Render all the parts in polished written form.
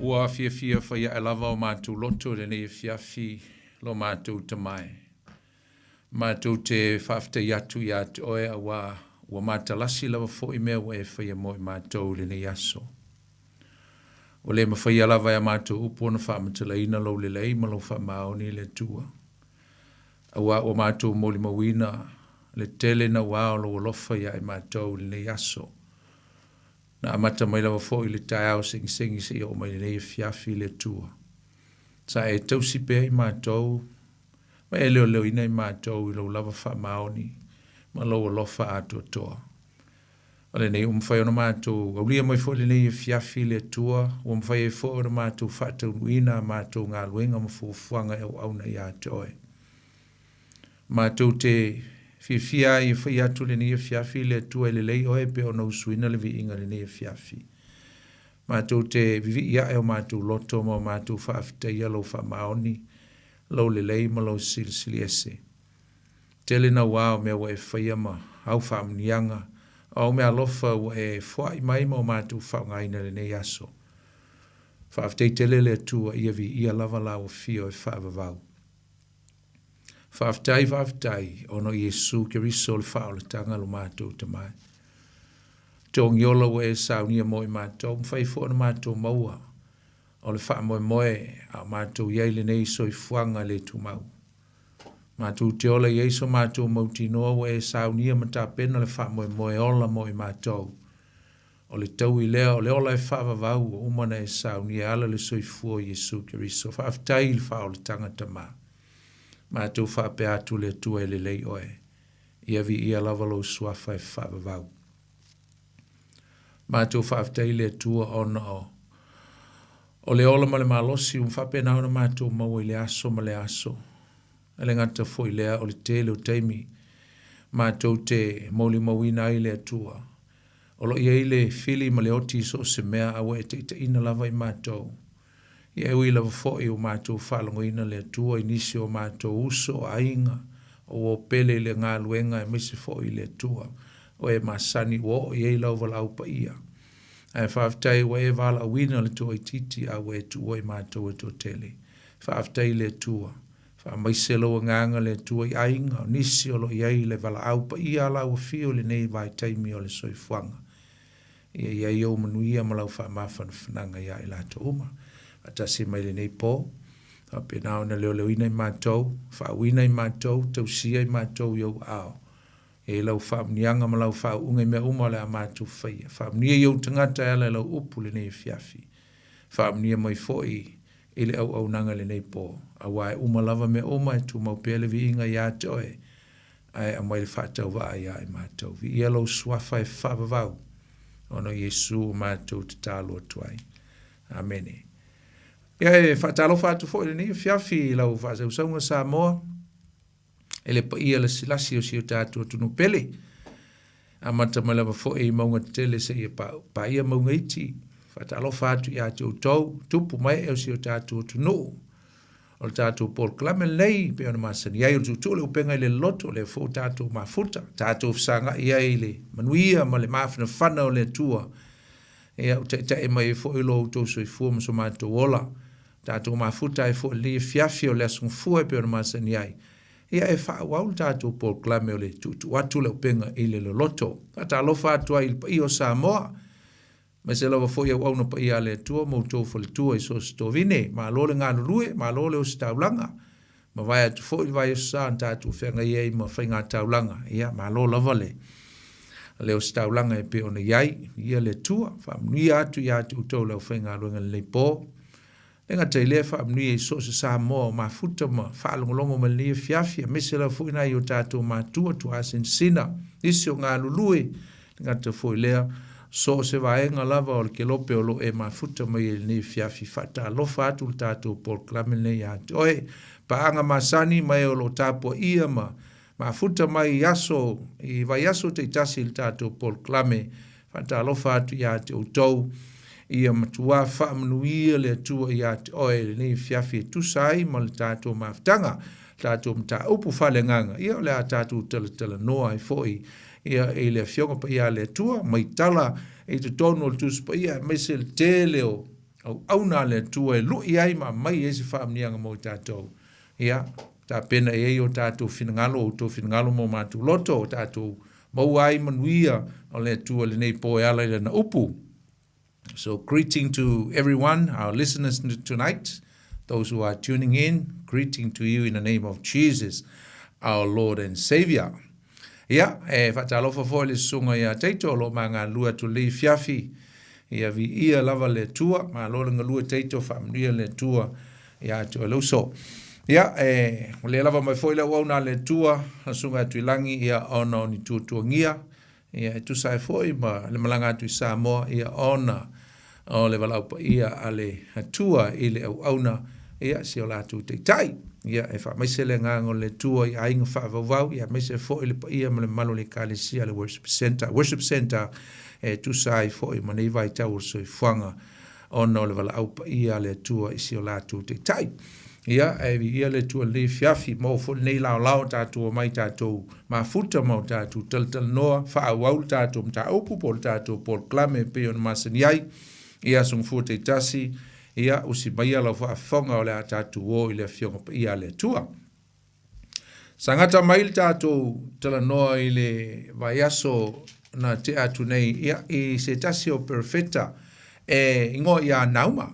Ua fiafia fai ae lava o matou loto i lenei afiafi lo matou Tama e. Matou te faafetai atu ia te Oe auā ua matalasi lava foi mea ua E faia mo i matou i lenei aso. Ua le mafaia lava e a matou upu ona faamatalaina Lou lelei ma Lou faamaoni le Atua, auā ua matou molimauina le tele nauā o Lou alofa ia i matou i lenei aso. Na amata mai lava foi i le taeao segisegi seia oo mai lenei afiafi le Atua. Sa e tausi pea i matou ma e leoleoina i matou i lou lava faamaoni ma lou alofa atoatoa. O lenei ua mafai ona matou aulia mai foi lenei afiafi le Atua, ua mafai ai foi ona matou faataunuuina a matou galuega ma fuafuaga e auauna ia te Oe. Matou te fiafia ai e fai atu lenei afiafi i le Atua e lelei Oe pei ona usuina le viiga i lenei afiafi. Matou te vivii ae o matou loto ma o matou faafetaia Lou faamaoni, Lou lelei ma Lou silisili ese. Tele nauā o mea ua e faia ma au faamanuiaga, o au meaalofa ua e foai mai ma o matou faaaogaina i lenei aso. Faafetai tele le Atua ia viia lava Lau Afio e faavavau. Faafetai, faafetai, ona o Iesu Keriso le faaolataga lo matou Tama. Togi ola ua e saunia mo i matou, mafai foi ona matou maua o le faamoemoe a o matou i ai lenei soifuaga le tumau. Matou te ola i ai so matou mautinoa ua e saunia ma tapena le faamoemoe ola mo i matou. O le taui lea o le ola e faavavau ua uma ona e saunia e ala le soifua o Iesu Keriso. Faafetai i le faaolataga Tama. Matou faapea atu le Atua e lelei Oe. Ia viia lava Lou Suafa e faavavau. Matou faafetai i le Atua ona o o le ola ma le malosi ua faapena ona matou maua i le aso ma le aso. E le gata foi lea o le tele o taimi matou te molimauina ai le Atua. O lo o i ai le fili ma le oti i so o se mea a ua e taitaiina lava i matou. Ia e ui lava foi ua matou faalogoina le Atua i nisi o matou uso, o aiga, o uo pele i le galuega aemaise foi i le Atua o e masani ua oo i ai lau valaau paia. Ae faafetai ua e valaauina le toaitiiti a ua e tuua i matou e toatele. Faafetai i le Atua. Faamaise lou agaga le Atua i aiga o nisi o lo o i ai le valaau paia a lau afio i lenei vaitaimi o le soifuaga. Ia i ai ou manuia ma lau faamafanafanaga ia i latou uma. Faatasi mai lenei po, faapena ona leoleoina i matou, faauuina i matou, tausia i matou i ou aao. E i ai lau faamanuiaga ma lau faauuga i mea uma o le a matou faia. Faamanuia i ou tagata e ala i lau upu lenei afiafi. Faamanuia mai foi i le auaunaga i lenei po, auā e uma lava mea uma e tumau pea le viiga iā te oe, ae aumai le faatauvaa iā i matou. Viia lou Suafa e faavavau, ona o Iesu ua matou tatalo atu ai. Amene. Ia e faatalofa atu foi i lenei afiafi i lau faasausauga Samoa, e le paia lasilasi o si o tatou atunuu pele. Amata mai lava foi i mauga tetele seia paia mauga iti. Faatalofa atu ia te outou, tupu ma ee o si o tatou atunuu. O le tatou polokalame lenei, pei ona masani ai o le tuutuu o le upega i le loto, lea foi ua tatou mafuta, tatou fesagai ai i le manuia ma le mafanafana o le Atua. Ia, ua taitai mai ai foi lo outou soifua ma so matou ola. Tatou mafuta ai foi i lenei afiafi o le Aso Gafua e pei ona masani ai, ia e faaauau le tatou polokalame o le tuutuu atu le upega i le loloto. Faatalofa atu ai i le paia o Samoa, aemaise lava foi auauna paia a le Atua ma outou faletua i so o se tovine. Malo le galulue, malo le ositaulaga. Mavae atu foi le vaiaso sa na tatou feagai ai ma faigataulaga. Ia, malo lava le le ositaulaga e pei ona i ai. Ia le Atua, faamanuia atu ia te outou le aufaigaluega i lenei po. Le gata i lea, faamanuia i so o se Samoa o mafuta ma faalogologo mai lenei afiafi, aemaise lava foi nai o tatou matua tuaasinasina, nisi o galulue, le gata foi i lea, so o se vaega lava o le kelope o lo o e mafuta mai ai i lenei afiafi, faatalofa atu le tatou polokalame lenei ia te oe. Paaga masani ma e o lo o tapuaia ma mafuta mai i aso, i vaiaso taitasi i le tatou polokalame, faatalofa atu ia te outou. Ia matua faamanuia le Atua ia te oe i lenei afiafi e tusa ai ma le tatou mafutaga, le tatou mataupu faaleagaga. Ia o le a tatou talatalanoa ai foi ia i le Afioga Paia a le Atua, mai tala i totonu o le Tusi Paia aemaise le tele o Auauna a le Atua e lu'i ai ma aumai ai se faamanuiaga mo i tatou. Ia, tapena i ai o tatou finagalo, o outou finagalo ma o matou loto, o tatou maua ai manuia o le Atua i lenei po e ala i Lana upu. So greeting to everyone, our listeners tonight, those who are tuning in, greeting to you in the name of Jesus, our Lord and Savior. Ia, e faatalofa foi le susuga ia Taito o lo o magalulue atu lenei afiafi. Ia viia lava le Atua, malo le galue Taito, faamanuia le Atua ia te oe le uso. Ia, e lea lava mai foi le auauna a le Atua, le susuga ia Tuilagi, ia ona o ni tuatuagia, Ia, e tusa ai foi ma le malaga atu i Samoa, ia, ona o le valaau paia a le Atua i le auauna, ia, si o latou taitai. Ia, e faamaise le agaga o le Atua i aiga faavauvau, ia, aemaise foi le paia ma le mamalu o le Ekalesia le Worship Centre, Worship Centre, e tusa ai foi ma nei vaitau o le soifuaga, ona o le valaau paia a le Atua i si o latou Taitai. Ia, e viia le Atua i lenei afiafi, maua foi lenei laolao tatou omai tatou mafuta ma o tatou talatalanoa, faaauau le tatou mataupu po o le tatou polokalame e pei ona masani ai. I aso gafua taitasi, ia, usi maia lau faafofoga o le a tatou o i le Afioga Paia a le Atua. Sa gata mai le tatou talanoa i le vaiaso na tea atu nei ia, i se tasi o perofeta e ingoa ia Nauma.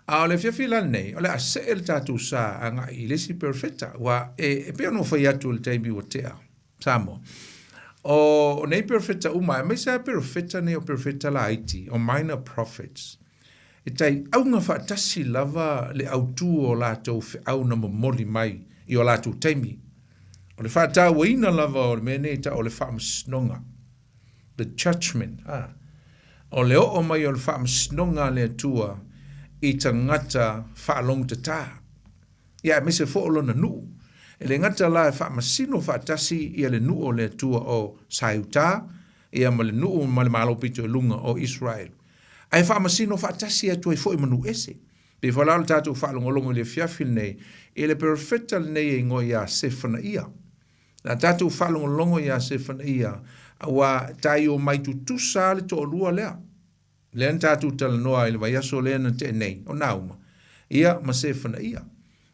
A o le afiafi la lenei, o le a see le tatou sa agai i le isi perofeta, ua e, e pei ona ou fai atu i le taimi ua tea, Samoa. O nei perofeta uma, aemaise lava perofeta nei o perofeta laiti, o minor prophets, e tai auga faatasi lava le autū o latou feau na momoli mai i o latou taimi. O le faatauaina lava o le mea nei e tau o le faamasinoga, the judgment, a, o le oo mai o le faamasinoga a le Atua i tagata faalogotatā. Ia aemaise foi o lona nuu. E le gata la e faamasino faatasi ia le nuu o le Atua o Saiutā, ia ma le nuu ma le malo pito i luga o Israel, ae faamasino faatasi atu ai foi ma nuu ese. Pei foi la o le tatou faalogologo i le afiafi lenei i le perofeta lenei e igoa ia Sefanaia. Na tatou faalogologo ia Sefanaia, aua tai omai tutusa lava le toalua lea. Lea na tatou talanoa i le vaiaso lea na tea nei, o Nauma, ia, ma Sefanaia.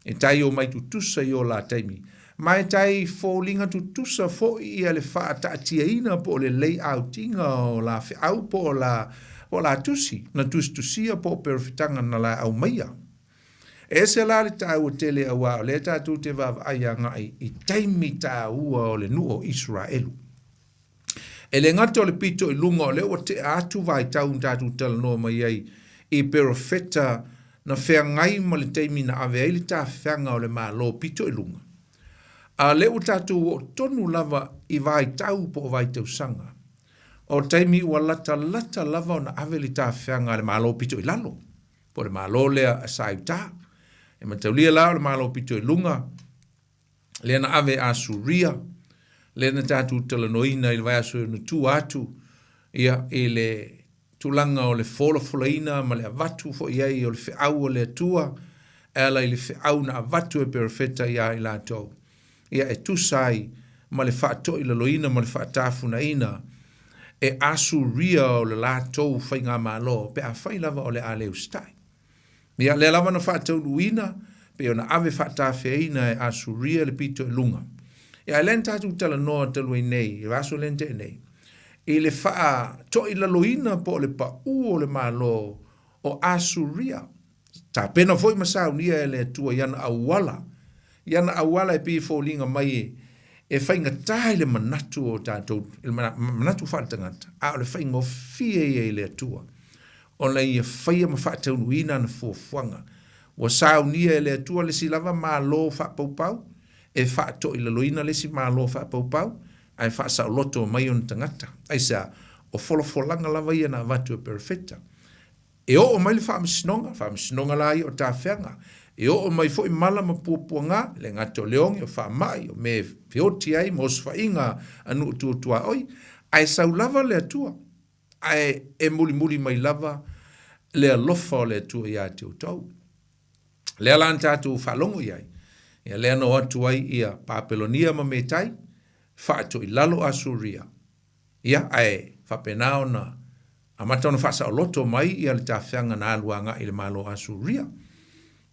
E tai omai tutusa i o la taimi. Ma e tai foliga tutusa foi ia le faataatiaina po o le layout-iga o la feau po o la, po o la tusi na tusitusia po o perofetaga na la aumaia. E ese la le taua tele auā o lea tatou te vaavaai agai i taimi taua o le nuu o Iseraelu. E le gata o le pito i luga o lea ua tea atu vaitau na tatou talanoa mai ai i perofeta na feagai ma le taimi na ave ai le tafeaga o le Malo pito i luga, a o lea ua tatou oo tonu lava i vaitau po o vaitausaga o taimi ua latalata lava ona ave le tafeaga a le Malo pito i lalo, po o le Malo lea a Saiutā. E mataulia la o le Malo pito i luga, lea na ave e Asuria, lea na tatou talanoaina i le vaiaso na tua atu, ia, i le tulaga o le folafolaina ma le avatu foi i ai o le feau a le Atua, e ala i le feau na avatu e perofeta iā i latou, ia, e tusa ai ma le faatoilaloina ma le faatafunaina e Asuria o le latou faigamalo, pe afai lava o le a le usitai. Ia, lea lava na faataunuuina, pei ona ave faatafeaina e Asuria le pito i luga. Ia, ae lea na tatou talanoa talu ai nei, i le vaiaso lea na tea nei, i le faatoilaloina po o le paū o le malo o Asuria. Tapena foi ma saunia e le Atua i ana auala, i ana auala e pei e foliga mai e, e faigata i le manatu o tatou, i le manatu faaletagata, a o le faigofie ia i le Atua. ona ia faia ma faataunuuina ana fuafuaga. Ua saunia e le Atua le isi lava Malo faapaupau, e faatoilaloina le isi Malo faapaupau, ae faasaoloto mai ona tagata. Aisea? O folafolaga lava ia na avatu e Perofeta. E oo mai le faamasinoga, faamasinoga la ia o tafeaga, e oo mai foi mala ma puapuaga, e le gata o leogi, o faamai, o mea e feoti ai ma osofaiga a nuu tua tuaoi, ae sau lava le Atua. Ae e mulimuli mai lava le alofa o le Atua ia te outou. Lea la na tatou faalogo i ai, ia lea na o atu ai ia Papelonia ma Metai, faatoilalo Asuria, ia ae faapena ona Amata ona faasaoloto mai ia le tafeaga na alu agai i le Malo o Asuria.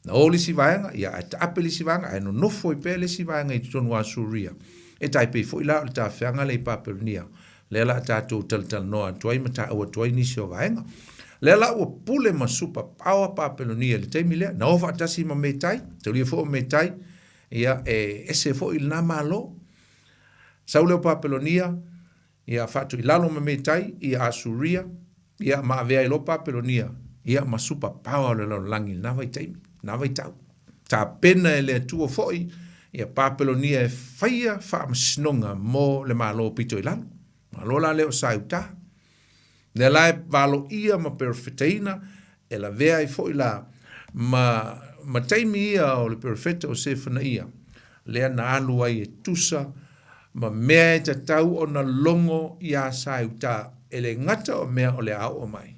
Na o le isi vaega, ia, ae taape le isi vaega, ae nonofo ai pea le isi vaega i totonu o Asuria. E tai pei foi la o le tafeaga lea i Papelonia, lea la a tatou talatalanoa atu ai ma taua atu ai nisi o vaega. Lea la ua pule ma super power Papelonia i le taimi lea, na o faatasi ma Metai, taulia foi o Metai, ia, e ese foi lena Malo. Sau lea o Papelonia, ia faatuilalo ma Metai ia Asuria, ia ma avea ai loa Papelonia, ia ma super power o le lalolagi i lena vaitaimi, lena vaitau. Tapena e le Atua foi ia Papelonia e faia faamasinoga mo le Malo pito i lalo. Malo la lea o Saiuta. Lea la e valoia ma perofetaina e lavea ai foi la ma, ma taimi ia o le perofeta o Sefanaia, lea na alu ai e tusa ma mea e tatau ona logo iā Saiuta, e le gata o mea o le a oo mai,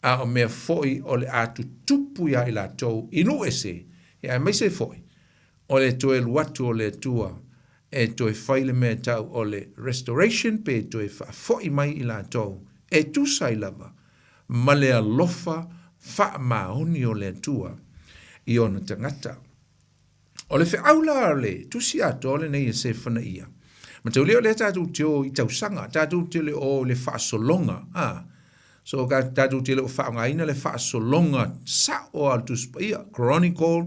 a o mea foi o le a tutupu iā i latou i nuu ese, ia aemaise foi o le toe alu atu o le Atua e toe fai le mea e tau o le restoration pe toe faafoi mai i latou e tusa ai lava ma le alofa faamaoni o le Atua i ona tagata. O le feau la o le tusi atoa lenei e Sefanaia, mataulia o lea tatou te o i tausaga, tatou te le o i le faasologa, a, so tatou te le o faaaogaina le faasologa sao a o le Tusi Paia, chronicle,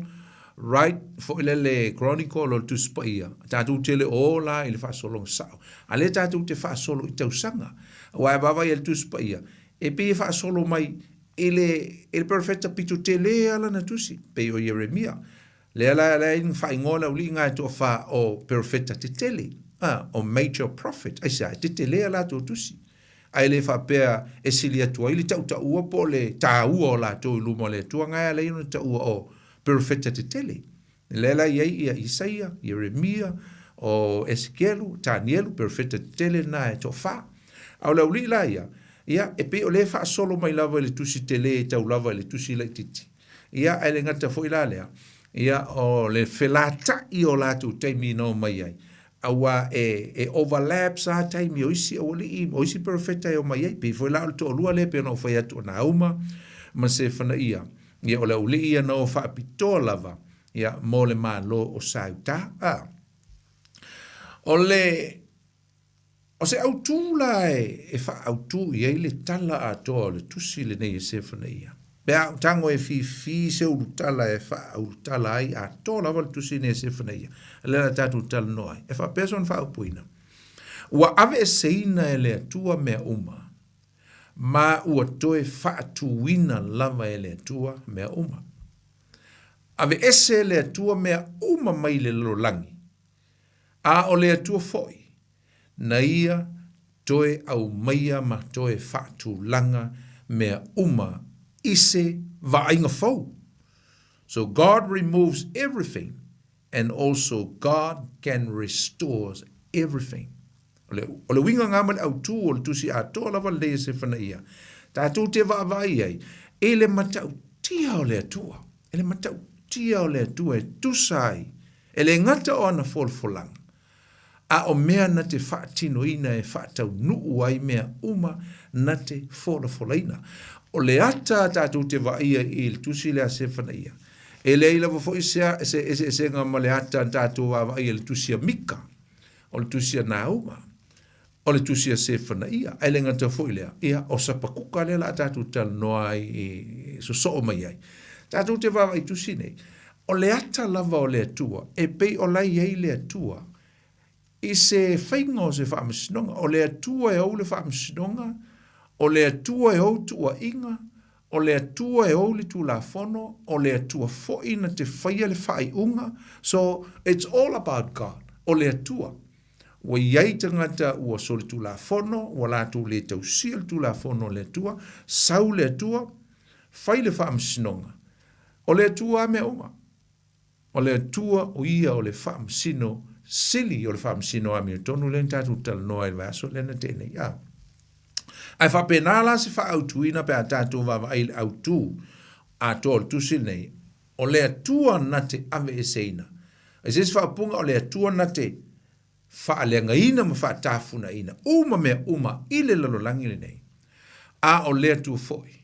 right, foi lele chronicle o le Tusi Paia, tatou te le o o la i le faasologa sao, a lea tatou te faasolo i tausaga. Aua e vaavaai i le Tusi Paia, e pei e faasolo mai i le, i le perofeta pito tele lava lana tusi, pei o Ieremia. Lea la lea na faaigoa le auliiga e toafa o perofeta tetele, a, o major prophet. Aisea? E tetele a latou tusi. Ae le faapea e sili atu ai le tautaua po o le taua o latou i luma o le Atua, na e ala ai ona taua o perofeta tetele. Lea la e i ai ia Isaia, Ieremia, o Esekielu, Tanielu, perofeta tetele na e toafa. A o le aualii la ia, ia, e pei o lea e faasolo mai lava i le tusi tele e tau lava i le tusi laitiiti. Ia, ae le gata foi la lea, ia, o le felata'i o latou taimi na omai ai, auā e, e overlaps lava taimi o isi aualii, o isi perofeta e omai ai. Pei foi la o le toalua lea pei ona ou fai atu o Nauma ma Sefanaia, ia, o le aualii ia na o faapitoa lava, ia, mo le Malo o Sautā. A. O le O se autū la e faaautu i ai le tala atoa o le tusi lenei e Sefanaia. Pe a ou tago e fifi se ulutala e faaulutala ai atoa lava le tusi lenei a Sefanaia, lea la tatou talanoa ai, e faapea sona faaupuina, Ua aveeseina e le Atua mea uma, ma ua toe faatuina lava e le Atua mea uma. Aveese e le Atua mea uma mai le lalolagi, A o le Atua foi, na Ia toe aumaia ma toe faatulaga mea uma i se vaaiga fou. So God removes everything and also God can restores everything. O le, o le uiga nga ma le autū o le tusi atoa lava lenei e Sefanaia, tatou te vaavaai ai i le matautia o le Atua, i le matautia o le Atua e tusa ai E le gata o ana folafolaga, a o mea na te faatinoina e faataunuu ai mea uma na te folafolaina. O le ata tatou te vaaia i le tusi lea a Sefanaia, e leai lava foi se se eseesega ma le ata na tatou vaavaaia i le tusi a Mika, o le tusi a Nauma. O le tusi a Sefanaia, ae le gata foi lea, ia, o Sapakuka lea la a tatou talanoa ai i sosoo mai ai. Tatou te vaavaai tusi nei, o le ata lava o le Atua, e pei o la e i ai le Atua i se faiga o se faamasinoga. O le Atua e ou le faamasinoga, o le Atua e ou tuuaiga, o le Atua e ou le Tulafono, o le Atua foi na te faia le faaiuga. So, it's all about God, o le Atua. Ua i ai tagata ua solitulafono, ua latou le tausia le Tulafono a le Atua, sau le Atua, fai le faamasinoga. O le Atua a mea uma. O le Atua o Ia o le faamasino sili o le faamasino amiotonu lea na tatou talanoa ai i le vaiaso lea na tea nei. A. Ae faapena la se faaautuina pe a tatou vaavaai i le autū atoa o le tusi lenei, O le Atua na te aveeseina. I se isi faaupuga, o le Atua na te faaleagaina ma faatafunaina uma mea uma i le lalolagi lenei. A o le Atua foi,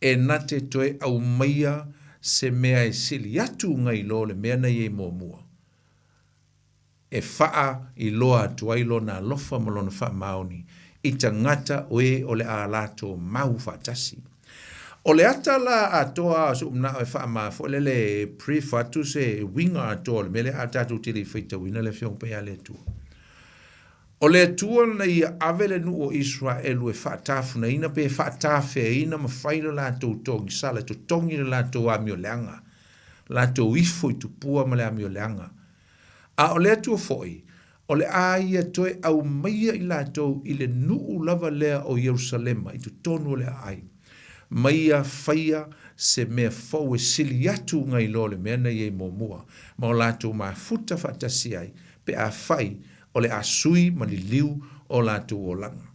e na te toe aumaia se mea e sili atu nai lo le mea na i ai muamua, e faailoa atu ai Lona alofa ma Lona faamaoni i tagata o e o le a latou mau faatasi. O le ata la atoa o soʻu manaʻo e faama foi lele e brief atu se uiga atoa o le mea lea a tatou te le i faitauina le Afioga Paia a le Atua. O le Atua na ia ave le nuu o Iseraelu e faatafunaina pe faatafeaina ma fai le latou togisala, e totogi le latou amioleaga, latou ifo i tupua ma le amioleaga. A o le Atua foi, o le a ia toe aumaia i latou i le nuu lava lea o Ierusalema i totonu o le aai, ma ia faia se mea fou e sili atu nai lo le mea na i ai muamua, ma o latou mafuta faatasi ai, pe afai o le a sui ma liliu o latou olaga.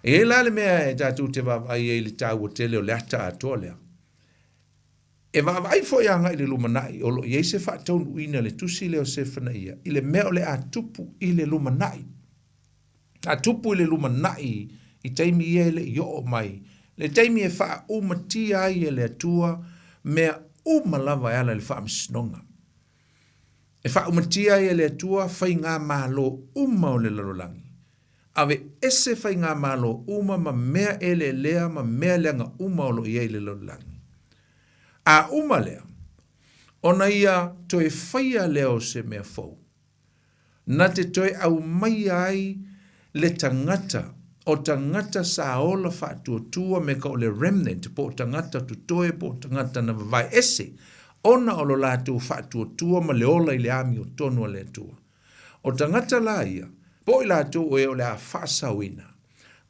E i ai la le mea e tatou te vaavaai ai i le taua tele o le ata atoa lea. E vaavaai foi agai i le lumanai o lo o i ai se faataunuuina i le tusi lea o Sefanaia i le mea o le a tupu i le lumanai. A tupu i le lumanai i taimi ia e le i oo mai, le taimi e faaumatia ai e le Atua mea uma lava e ala i le faamasinoga. E faaumatia ai e le Atua faigamalo uma o le lalolagi. Aveese faigamalo uma ma mea eleelea ma mea leaga uma o lo o i ai i le lalolagi. A uma lea, ona ia toe faia lea o se mea fou, na te toe aumaia ai le tagata, o tagata sa ola faatuatua me ka o le remnant, po o tagata totoe po o tagata na vavae ese, ona o lo latou faatuatua ma le ola i le amiotonu a le Atua. O tagata la ia, po o i latou o e o le a faasaoina,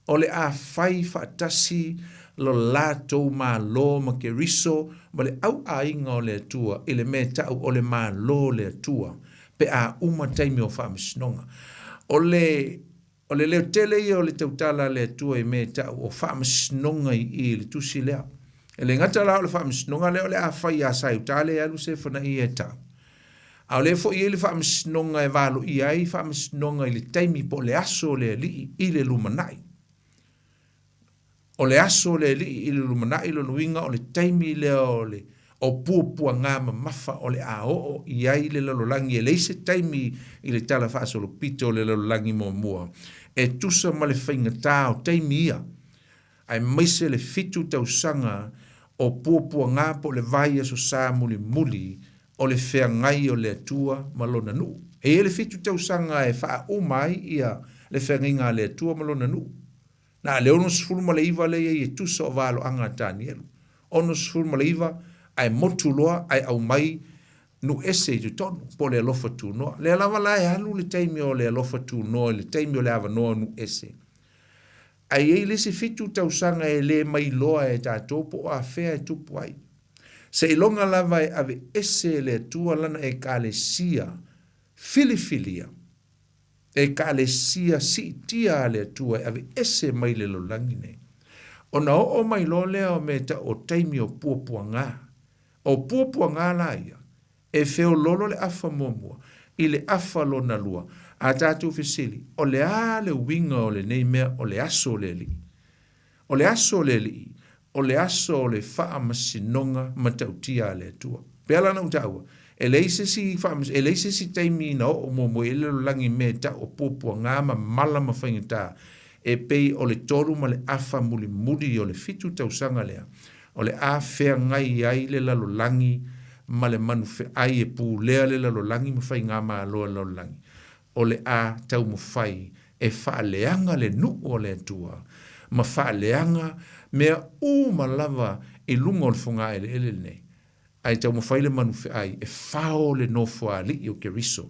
o le a fai faatasi lo latou Malo ma Keriso ma le au aiga o le Atua i le mea e ta'u o le Malo o le Atua pe a uma taimi o faamasinoga. O le O le leo tele ia o le tautala a le Atua i mea e ta'u o faamasinoga i i i le tusi lea. E le gata la o le faamasinoga lea o le a fai iā Saiuta lea e alu Sefanaia e ta'u, a o lea foi e i ai le faamasinoga e valoia ai faamasinoga i le taimi po o le aso o le Alii i le lumanai. O le aso o le Alii i le lumanai lona uiga o le taimi lea o le o puapuaga mamafa o le a oo i ai le lalolagi e leai se taimi i le Tala Faasolopito o le Lalolagi Muamua e tusa ma le faigata o taimi ia, aemaise le fitu tausaga o puapuaga po o le vaiaso sa mulimuli o le feagai o le Atua ma Lona nuu. E i ai le fitu tausaga e faauma ai ia le feagaiga a le Atua ma Lona nuu. Na o le 69 lea i ai e tusa o valoaga a Tanielu. 69 ae motu loa ae aumai nuu ese i totonu, po o le alofa tunoa. Lea lava la e alu le taimi o le alofa tunoa i le taimi o le avanoa o nuu ese. Ae i ai le isi fitu tausaga e le mailoa e tatou po o afea e tupu ai. Seiloga lava e aveese e le Atua lana Ekalesia filifilia, Ekalesia siitia a le Atua e aveese mai le lalolagi nei. Ona oo mai loa lea o mea e tau o taimi o puapuaga. O puapuaga la ia, e feoloolo le afa muamua i le afa lona lua. A tatou fesili, o le a le uiga o lenei mea o le aso o le Alii? O le aso o le Alii, o le aso o le faamasinoga matautia a le Atua. Pea la na ou taua, e leai se isi e leai se isi taimi na oo muamua i ai le lalolagi i mea e tau o puapuaga ma mala ma faigata, e pei o le tolu ma le afa mulimuli o le fitu tausaga lea, o le a feagai ai le lalolagi ma le manufeai e pulea le lalolagi ma faigamalo a le lalolagi, o le a taumafai e faaleaga le nuu o le Atua ma faaleaga mea uma lava i luga o le fogaeleele lenei, ae taumafai le manufeai e fao le nofoalii o Keriso.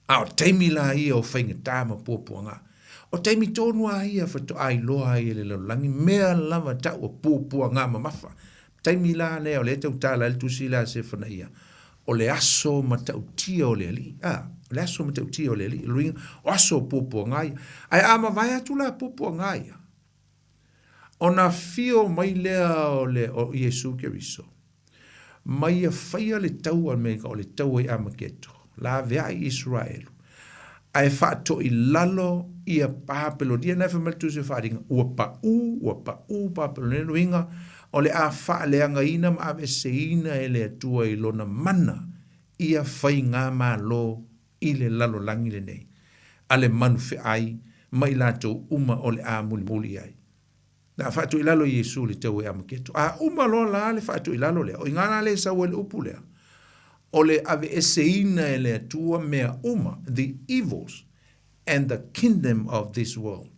A o taimi la ia o faigata ma puapuaga. O taimi tonu lava ia faatoa iloa ai e le lalolagi mea lava tau o puapuaga mamafa. Taimi la lea o lea e tautala ai le tusi lea a Sefanaia, o le aso matautia o le Alii. A, o le aso matautia o le Alii. O le uiga, o aso o puapuaga ia. Ae a mavae atu la puapuaga ia, ona afio mai lea o le o Iesu Keriso, ma ia faia le taua me o le taua i Amaketo, laveai Iseraelu. Ae faatoilalo ia Papelonia, na e fai mai le Tusi o Faaaliga, ua paʻū, ua paʻū Papelonia, lona uiga, o le a faaleagaina ma aveeseina e le Atua i Lona mana ia faigamalo i le lalolagi lenei, a le manu feai ma i latou uma o le a mulimuli i ai. Na a faatuilalo Iesu i le taua i Amaketo. A uma loa la le faatuilalo lea, o i ina la lea e sau ai le upu lea, o le aveeseina e le Atua mea uma, the evils and the kingdom of this world,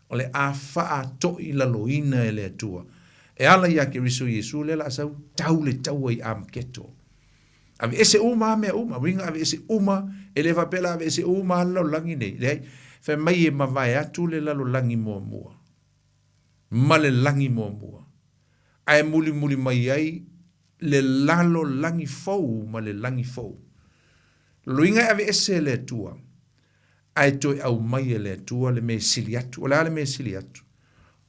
o le a faatoilaloina e le Atua. E ala ia Keriso Iesu lea o le a sau tau le taua i Amaketo. Aveese uma a mea uma, uiga aveese uma, e le faapea la aveese uma le lalolagi nei, leai, fai mai e mavae atu le lalolagi muamua ma le lagi muamua, ae mulimuli mai ai le lalolagi fou ma le lagi fou. Lona uiga e aveese e le Atua, ae toe aumai e le Atua le mea e sili atu. O le a le mea e sili atu?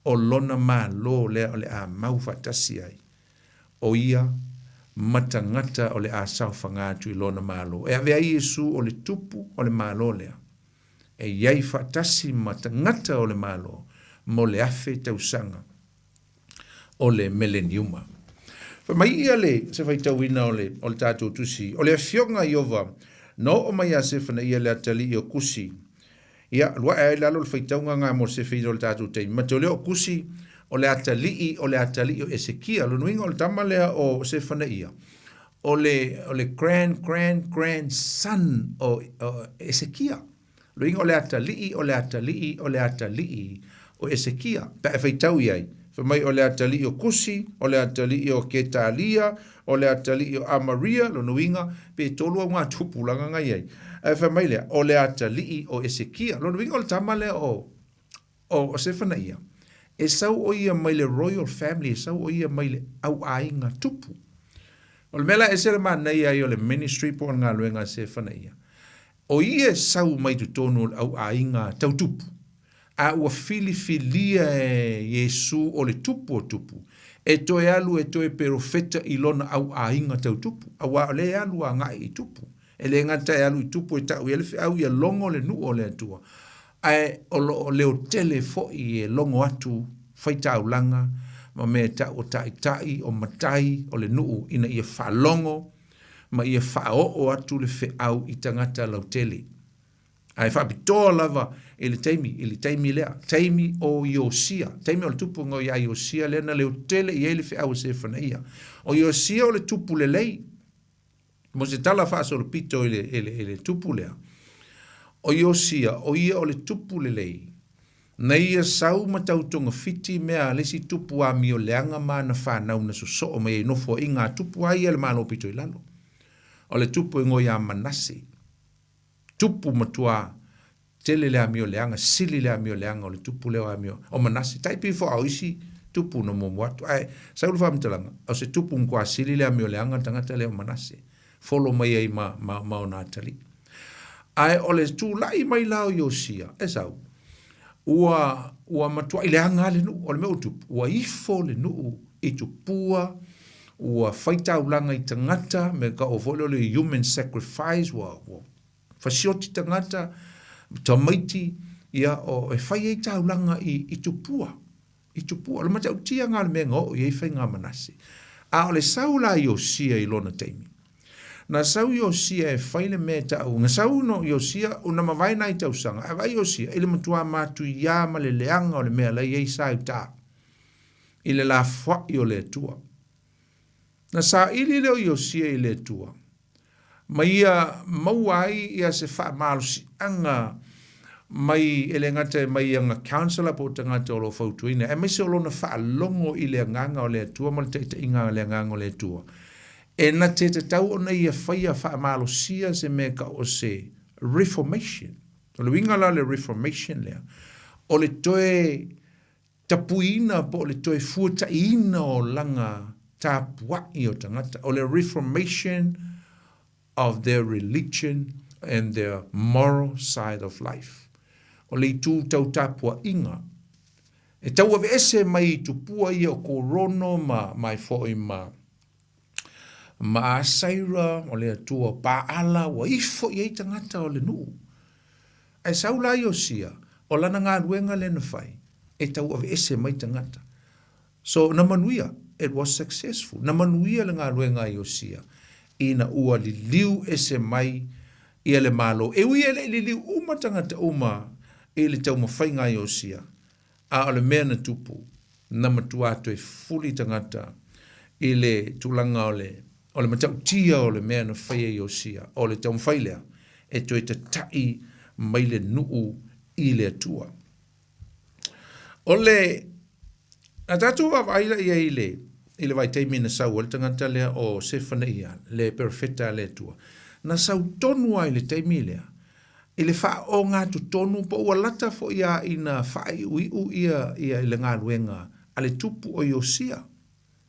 O Lona Malo lea o le a mau faatasi ai, o Ia ma tagata o le a saofaga atu i Lona Malo. E avea ai Iesu o le Tupu o le Malo lea, e i ai faatasi ma tagata o le Malo mo le afe tausaga o le meleniuma. Fai mai ia le se faitauina o le, o le tatou tusi, o le afioga a Iova, na oo mai ia Sefanaia le atalii o Kusi, ia, alu ae ai lalo le faitauga nga mo le sefeina o le tatou taimi. Manatua lea o Kusi, o le atalii, o le atalii o Esekia. Lona uiga o le tama lea o Sefanaia, o le, o le grand, grand, grand son o, o Esekia. Lona uiga o le atalii, o le atalii, o le atalii o Esekia. Pe a e faitau i ai, fai mai o le atalii o Kusi, o le atalii o Ketalia, o le atalii o Amaria, lona uiga, pe tolu au ngā tupulaga nga i ai. Ae fai mai lea, o le atalii o Esekia. Lona uiga o le tama lea o, o, o Sefanaia, e sau o ia mai le royal family, e sau o ia mai le auaiga tupu. O le mea la e ese le manaia ai o le ministry po o le galuega a Sefanaia, O ia e sau mai totonu o le au aiga tau tupu, a ua filifilia e Iesu o le Tupu o Tupu, e toe alu e toe perofeta i lona au aiga tau tupu, auā o lea e alu agai i tupu. E le gata e alu i tupu e tau i ai le feau ia logo le nuu o le Atua, ae o lo o leotele foi e logo atu faitaulaga ma mea e tau o taitai, o matai o le nuu ina ia faalogo ma ia faaoo atu le feau i tagata lautele. Ae faapitoa lava i le taimi, i le taimi lea, taimi o Iosia, taimi o le tupuga o ia Iosia lea na leotele i ai le feau a Sefanaia. O Iosia o le tupu lelei, mo se tala faasolopito i le, i le, i le tupu lea. O Iosia, o ia o le tupu lelei, Na ia sau ma tau togafiti mea a le isi tupu amio leaga ma ana fanau na sosoo mai ai nofoaiga a tupu a ia le Malo pito i lalo. O le tupu e ngoi a Manase. Tupu matua tele le amio leaga, sili le amio leaga o le tupu lea o amio o Manase. Tai pei fo'a o isi tupu na muamua atu. Ae sau le faamatalaga, o se tupu matua sili le amio leaga le tagata lea o Manase. Folo mai ai ma, ma, ma ona atalii. Ae o le tulai mai la o Iosia, e sau, ua, ua matuai leaga lava le nuu, o le mea ua tupu, ua ifo le nuu i tupua, ua fai taulaga i tagata, me ka o foi lea o le human sacrifice, ua, ua fasioti tagata, tamaiti, ia, o, e fai ai taulaga i, i tupua. I tupua. O le matautia lena o le mea na oo i ai faiga a Manase. A o le sau la a Iosia i lona taimi, na sau Iosia e fai le mea e taua, na sau no Iosia, na mavae nai tausaga, ae vaai Iosia i le matua matuia ma le leaga o le mea la i ai sa i uta, i le lafoai o le Atua. Na saili lea o Iosia i le Atua, ma ia maua ai ia se faamalosiaga mai, e le gata e mai ana counselor po o tagata o lo o fautuaina, aemaise o lona faalogo i le agaga o le Atua ma le taitaiga a le agaga o le Atua. E na te tatau ona ia faia faamalosia se mea e tau o se reformation. O le uiga la o le reformation lea, o le toe tapuiina po o le toe fuataiina o olaga tapuai o tagata, o le reformation of their religion and their moral side of life. O le itu tau tapuaiga, e tauaveese mai i tupua ia o Korono ma mai foi ma ma Asaira, o le atua Paala, ua ifo i ai tagata o le nuu. Ae sau la Iosia, o lana galuega lea na fai, e tauaveese mai tagata. So, na manuia, it was successful. Na manuia le galuega a Iosia ina ua liliu ese mai ia le Malo. E ui e le i liliu uma tagata uma i le taumafaiga a Iosia, a o le mea na tupu, na matua toe fuli tagata i le tulaga o le o le matautia o le mea na faia e Iosia, o le taumafai lea e toe tata'i mai le nuu i le Atua. O le a tatou vaavaai la i ai i le i le vaitaimi na sau ai le tagata lea o Sefanaia, le perofeta a le Atua, na sau tonu lava i le taimi lea, i le faaogatotonu po ua lata foi lava ina faaiuiu ia ia le galuega a le tupu o Iosia.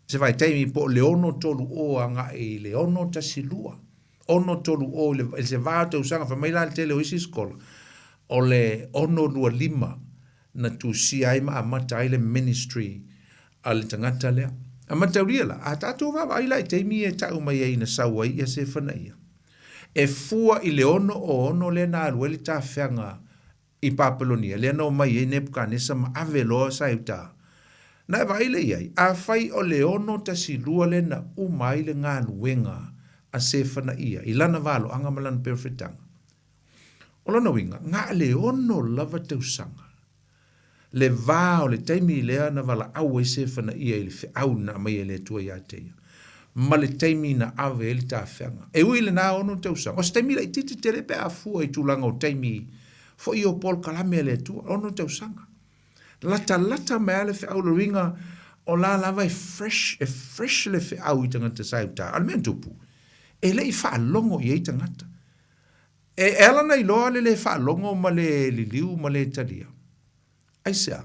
Se vaitaimi po o le 630 agai i le 612, 630 i le, i se va o tausaga, fai mai la le tele o isi skola, o le 625 na tusia ai ma amata ai le ministry a le tagata lea. A mataulia la, a tatou vaavaai la i taimi ia e tau mai ai na sau ai ia Sefanaia, e fua i le 606 lea na alu ai le tafeaga i Papelonia, lea na omai ai Nepukanesa ma ave loa Saiuta. Na e vaai lea i ai, afai o le 612 lea na uma ai le galuega a Sefanaia i lana valoaga ma lana perofetaga. O lona uiga, na o le ono lava tausaga le va o le taimi lea na valaau ai Sefanaia i le feau na aumai e le Atua ia te ia, ma le taimi na ave ai le tafeaga. E ui i lena ono tausaga, o se taimi laitiiti tele pe a fua i tulaga o taimi foi o polokalame a le Atua, ono tausaga. Latalata mai lava le feau, o le uiga o la lava e fresh, e fresh le feau i tagata sa i uta. A o le mea na tupu, e le i faalogo i ai tagata. E ala ona iloa le le faalogo ma le liliu ma le talia? Aisea?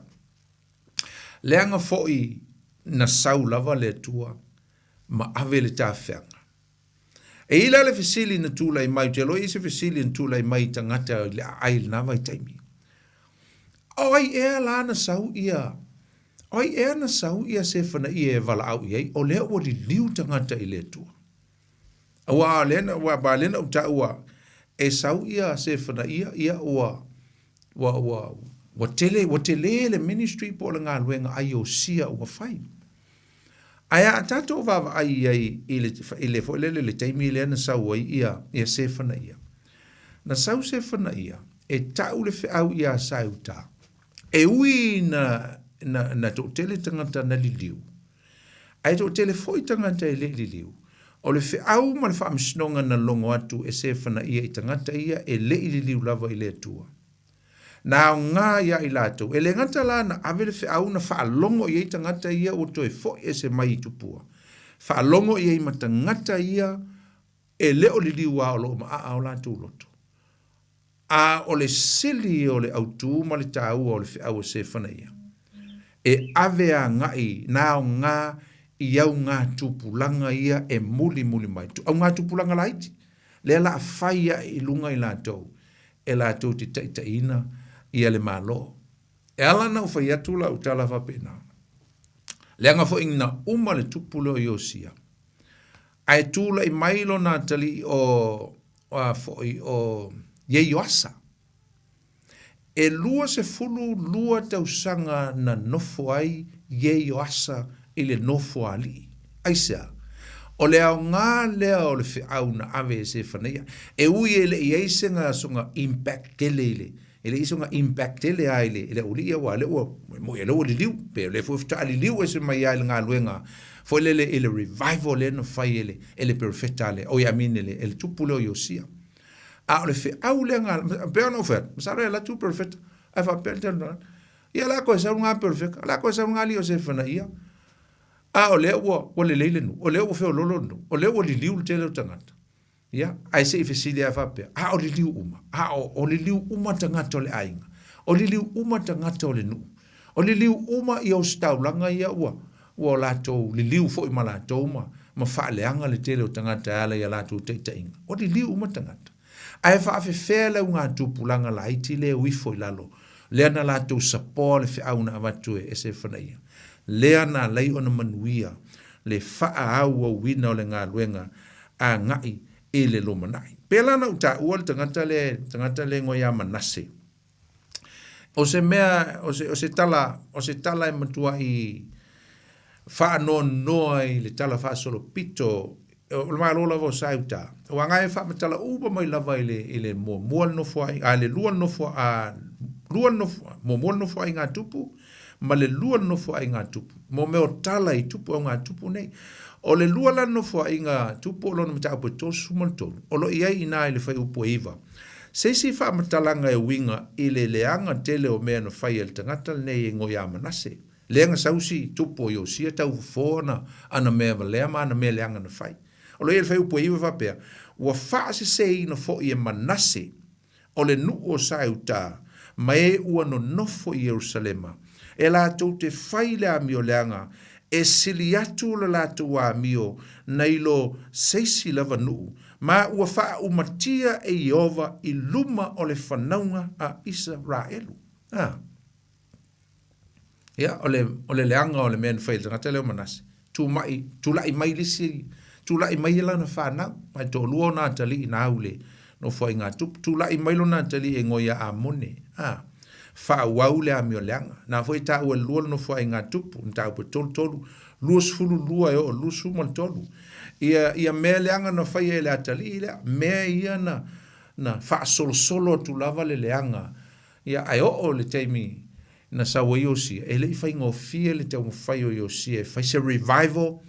Leaga foi na sau lava le Atua ma ave le tafeaga. E i ai la le fesili na tulai mai, ou te iloa e i ai se fesili na tulai mai i tagata i le aai i lena vaitaimi. O ai ea la na sau ia, o ai ea na sau ia Sefanaia e valaau i ai, o lea ua liliu tagata i le Atua? Aua lea na, aua lea na ou taua, e sau ia Sefanaia, ia ua, ua, ua, ua tele, ua tele le ministry po o le galuega a Iosia ua fai. Ae a tatou vaavaai i ai i le, i le foi lele le taimi lea na sau ai ia, ia Sefanaia. Na sau Sefanaia e tau le feau iā Saeuta. E ui na, na, na toatele tagata na liliu, Ae toatele foi tagata e le i liliu. O le feau ma le faamasinoga na logo atu e Sefanaia i tagata ia e le i liliu lava i le Atua. Na aoga ia i latou, e le gata la na ave le feau na faalogo i ai tagata ia ua toe foi ese mai i tupua, faalogo i ai ma tagata ia e le o liliu a o lo o maaa o latou loto. A o le sili o le autū ma le taua o le feau a Sefanaia, e ave agai na aoga i augatupulaga ia e mulimuli mai, augatupulaga laiti, lea la a fai ae i luga i latou e latou te taitaiina ia le Malo. E ala ona ou fai atu lau tala faapena, leaga foi na uma le tupu lea o Iosia, Ae tulai mai lona atalii o, a foi, o Ieioasa. E 22 tausaga na nofo ai Ieioasa i le nofoalii. Aisea? O le aoga lea o le feau na ave e Sefanaia. E ui e le i ai sega soga impact tele i le E le i soga impact tele lava i le, i le aualii aua o lea ua, e moni o lea ua liliu, pe o lea foi faatoa liliu ese mai lava i le galuega foi lele i le revival lea na fai e le, e le perofeta lea, oi I mean e le, e le tupu lea o Iosia. A o le feau lea na, e pei ona ou fai atu, masalo e alu atu le perofeta, ae faapea le tele o tagata, ia o le a toe sau lena perofeta, o le a toe sau lena alii o Sefanaia, a o lea ua, ua lelei le nuu, o lea ua feoloolo le nuu, o lea ua liliu le tele o tagata. Ia, ae se i fesili lava faapea, a o liliu uma? A o, o liliu uma tagata o le aiga? O liliu uma tagata o le nuu? O liliu uma ia ositaulaga ia ua, ua o latou liliu foi ma latou ma, ma faaleaga le tele o tagata e ala i a latou taitaiga? O liliu uma tagata. Ae faafefea le augatupulaga laiti lea e o ifo i lalo, lea na latou sapoa le feau na avatu e Sefanaia, lea na alai ona manuia le faaauauina o le galuega agai i le lumanai. Pēlā na ou taua le tagata lea, tagata lea e igoa ia Manase. O se mea, o se, o se tala, o se tala e matuai faanoanoa i le tala faasolopito o le Malo lava o Sa i uta. Ua agai e faamatala uma mai lava i le, i le muamua le nofoaiga, a le lua le nofo, a lua le nofo, muamua le nofoaiga a Tupu, ma le lua le nofoaiga a Tupu. Mo mea o tala i tupu auga tupu nei. O le lua la le nofoaiga a Tupu o lona mataupu e 33, o lo o i ai i ina i le fuaiupu e 9. Se isi faamatalaga e uiga i le leaga tele o mea na fai e le tagata lenei e igoa ia Manase, lea na sausi tupu o Iosia tau fofo ana, ana mea valea ma ana mea leaga na fai. O lo o i ai le fuaiupu e 9 faapea, Ua faaseseina foi e Manase o le nuu o Sa i uta ma e ua nonofo i Ierusalema, e latou te fai le amio leaga e sili atu le latou amio nai lo se isi lava nuu, ma ua faaumatia e Ieova i luma o le fanauga a Isaraelu. A. Ia, o le, o le leaga o le mea na fai e le tagata lea o Manase, tumai, tulai mai le isi, tulai mai lana fanau, ma e toalua ona atalii na au i le nofoaiga a tupu, tulai mai lona atalii e igoa ia Amone, a, faaauau le amio leaga. Na foi e taua e le lua le nofoaiga a tupu, mataupu e 33, 22 e oo i le 23. Ia, ia mea leaga na faia e le atalii lea, mea ia na, na faasolosolo atu lava le leaga Ia, ae oo i le taimi na sau ai Iosia, e le i faigofie le taumafai o Iosia e fai se revival,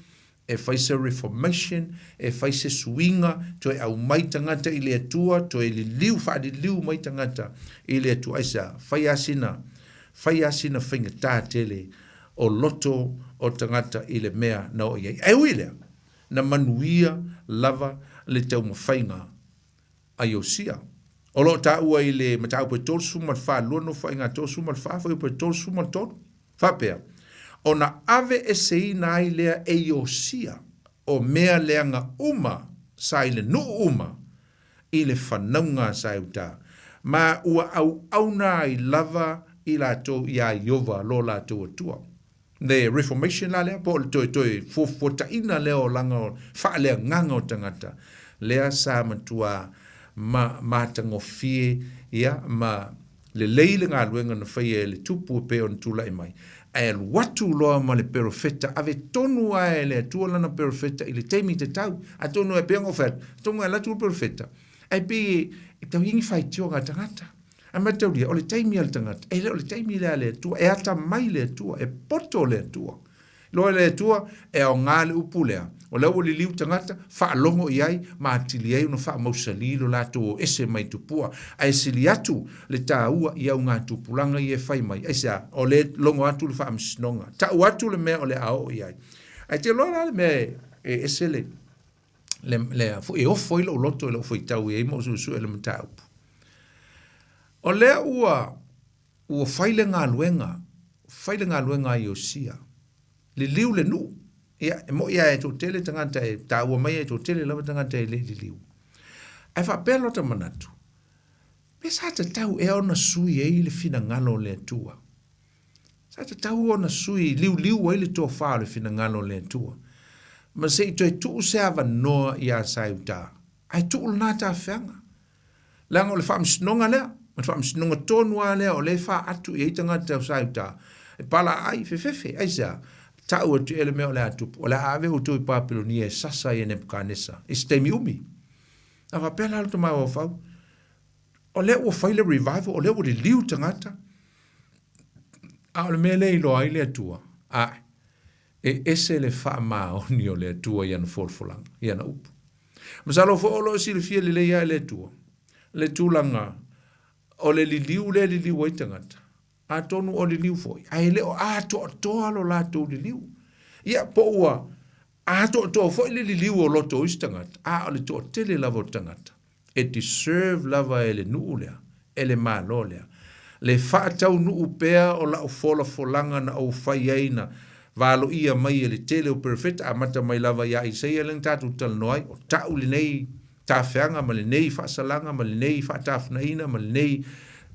e fai se reformation, e fai se suiga, toe aumai tagata i le Atua, toe liliu, faaliliu mai tagata i le Atua. Aisea? Fai lava sina, fai lava sina faigata tele o loto o tagata i le mea na oo i ai. Ae ui i lea, na manuia lava le taumafaiga a Iosia. O lo o taua i le mataupu e 34, 2 Nofoaiga 34, fuaiupu e 33, faapea, Ona aveeseina ai lea e Iosia o mea leaga uma sa i le nuu uma i le fanauga a Sa i uta, ma ua auauna ai lava i latou iā Ieova lo latou Atua. Le Reformation la lea, po o le toe toe fuafuataina lea o laga faaleagaga o tagata, lea sa matua ma matagofie ia ma lelei le galuega na faia e le Tupu e pei ona tulai mai. Ae alu atu loa ma le perofeta, ave tonu lava e le Atua lana perofeta i le taimi tatau. Atonu e pei ona ou fai atu, atonu e alu atu le perofeta, ae pei e tau i ai ni faitioga a tagata. Ae mataulia, o le taimi a le tagata, e le o le taimi lea a le Atua, e atamai le Atua, e poto le Atua. Iloa e le Atua, e aoga le upu lea, o lea ua liliu tagata, faalogo i ai ma atili ai ona faamausali lo latou o ese mai tupua. Ae sili atu le taua i augatupulaga ia e fai mai. Aisea? O lea e logo atu le faamasinoga, tau atu le mea o le a oo i ai. Ae te iloa la le mea e ese le, le, le, foi e ofo ai lou loto i lou faitau i ai ma ou suesue i le mataupu. O lea ua, ua fai le galuega, fai le galuega a Iosia, liliu le nuu. Ia, e mo'i lava e toatele tagata e taua mai e toatele lava tagata e le i liliu. Ae faapea lota manatu, pe sa tatau ea ona sui ai le finagalo o le Atua? Sa tatau ona sui liuliu ai le tofa o le finagalo o le Atua, ma se i toe tuu se avanoa iā Sa i uta, ae tuu lena tafeaga. Leaga o le faamasinoga lea, o le faamasinoga tonu lava lea o lea e faatu i ai tagata o Sa i uta, e palaaai, fefefe, aisea? Tau atu i ai le mea o le a tupu, o le a ave outou i Papelonia e sasa ai e Nepukanesa i se taimi umi. A faapea la lo ta mafaufau, o lea ua fai le revival, o lea ua liliu tagata, A o le mea lea e iloa ai le Atua, ae, e ese le faamaoni o le Atua i ana folafolaga, i ana upu. Masalo foi o lo o silafia lelei lava e le Atua le tulaga o le liliu lea e liliu ai tagata, atonu o liliu foi, ae le o atoatoa lo latou liliu. Ia, po ua atoatoa foi le liliu o loto o isi tagata, a o le toatele lava o tagata, e deserve lava e le nuu lea, e le Malo lea, le faataunuu pea o lau folafolaga na ou fai ai na valoia mai e le tele o perofeta, amata mai lava ia Isaia lea na tatou talanoa ai, o ta'u lenei tafeaga ma lenei faasalaga ma lenei faatafunaina ma lenei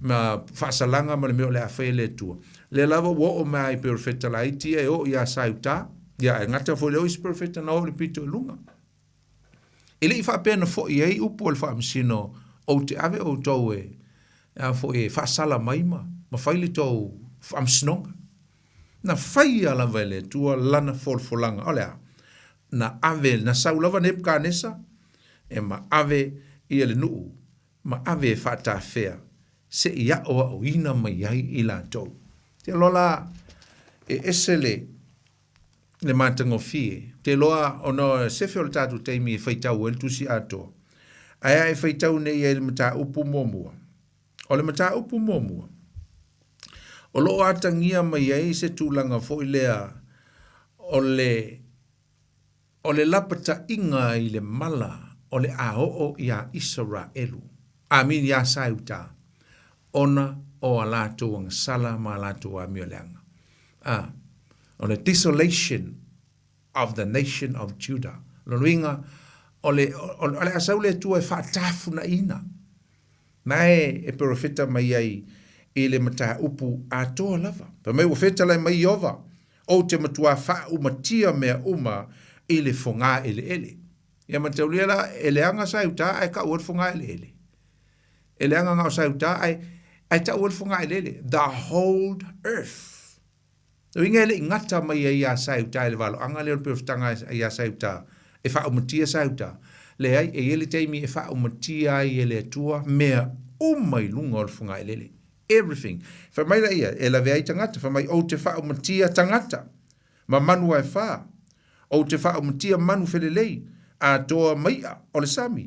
ma faasalaga ma le mea o le a fai e le Atua. Lea lava ua oo mai i perofeta laiti ia e oo ia Sa i uta, ia ae gata foi lea o isi perofeta na oo i le pito i luga. E le i faapea na foi ai upu a le faamasino, Ou te ave outou e, a foi, e faasala mai ma, ma fai le tou faamasinoga. Na faia lava e le Atua lana folafolaga, o le a? Na ave, na sau lava Nepukanesa e ma ave ia le nuu ma ave e faatafea se i aʻoaʻoina mai ai i latou. Te iloa la e ese le le matagofie. Te iloa ona o sefe o le tatou taimi e faitau ai le tusi atoa. Ae a e faitau nei ai le mataupu muamua. O le mataupu muamua, o lo o atagia mai ai se tulaga foi lea o le o le lapataiga i le mala o le a oo iā Isaraelu, I mean iā Saeuta, ona o a latou agasala ma a latou amio leaga. A, o le desolation of the nation of Judah. Lona uiga, o le, o le a sau le Atua e faatafunaina. Na e e perofeta mai ai i le mataupu atoa lava. Fai mai ua fetalai mai Ieova, Ou te matuā faaumatia mea uma i le fogā eleele. Ia mataulia la, e leaga sa i uta ae tau ai le fogā eleele. E leaga na o sa i uta ae, ae tau ai le fogā eleele. The whole earth. Uiga e le i gata mai ai iā Saeuta i le valoaga lea o le perofetaga iā Saeuta e faaumatia Saeuta. Leai, e i ai le taimi e faaumatia ai e le Atua mea uma i luga o le fogaelele. Everything. Fai mai laia, e lavea ai tagata, fai mai, ou te faaumatia tagata ma manu aefā, ou te faaumatia manu felelei, atoa ma i'a o le sami.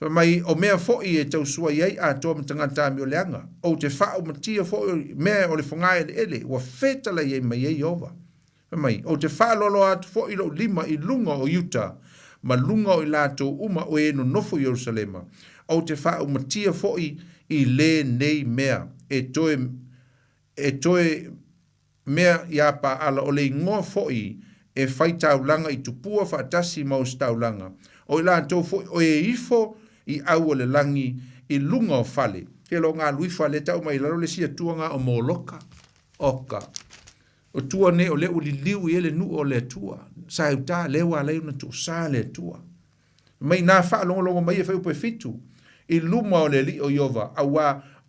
Fai mai, o mea foʻi e tausuai ai atoa ma tagata amioleaga, ou te faaumatia foʻi mea o le fogaeleele ua fetalai ai mai ai Ieova. Fai mai, ou te faaloaloa atu foʻi loʻu lima i luga o Iuta ma luga o i latou uma o e nonofo i Ierusalema, ou te faaumatia foʻi i lenei mea e toe e toe mea iā Paala o le igoa foʻi e fai taulaga i tupua faatasi ma ositaulaga, o i latou foʻi o e ifo i ʻau o le lagi i luga o fale. Ke lo ngā luifa le tau mai lalo le sia tua ngā o Moloka, oka. O tua nei o le ua liliu i ai le nuu o le Atua, sa e uta le ua alai ona tuusa le Atua. Mai nā faalogologo mai e fai upu e fitu i luma o le Alii o Iova, auā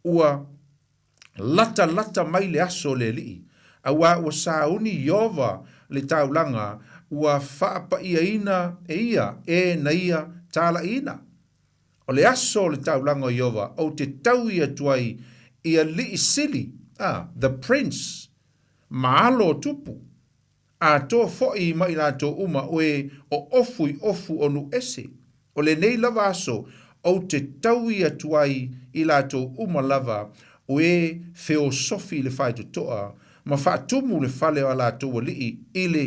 ua latalata mai le aso o le Alii, auā ua sauni Ieova le taulaga ua faapaʻiaina e ia e na ia tālaʻiina. O le aso o le taulaga o Ieova ou te taui atu ai i alii sili, a, the prince, ma alo o tupu. Atoa foʻi ma i latou uma o e oʻofu i ofu o nuu ese. O lenei lava aso ou te taui atu ai i latou uma lava o e feosofi i le faitotoa ma faatumu le fale o a latou alii i le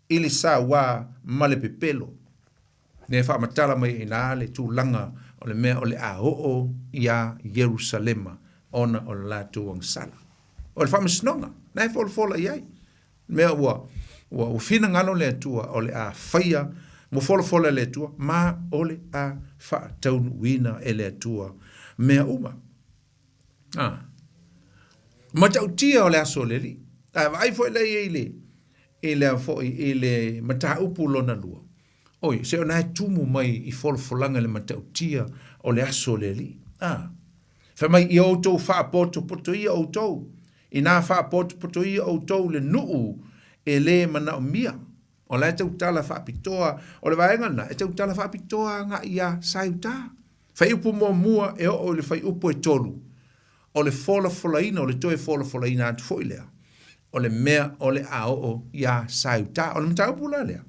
i le sauā ma le pepelo. Mea e faamatala mai ai ina le tulaga o le mea o le a oo iā Ierusalema ona o le latou agasala. O le faamasinoga, na e folafola i ai. Mea ua, ua, ua finagalo le Atua o le a faia, ua folafola e le Atua, ma o le a faataunuuina e le Atua mea uma. Ah. Matautia o le aso o le Alii. Ae vaai foi la i ai le, i le foi i le mataupu lona lua. Oi, se ona e tumu mai i folafolaga i le matautia o le aso o le Alii. Ah. Fai mai, ia outou faapotopotoia outou, inā faapotopotoia outou le nuu e lē manaomia. O la e tautala faapitoa, o le vaega lena, e tautala faapitoa agai iā Saeuta. Fuaiupu muamua e oo i le fuaiupu e tolu, o le folafolaina, o le toe folafolaina atu foi lea, o le mea o le a oo iā Saeuta. O le mataupu la lea,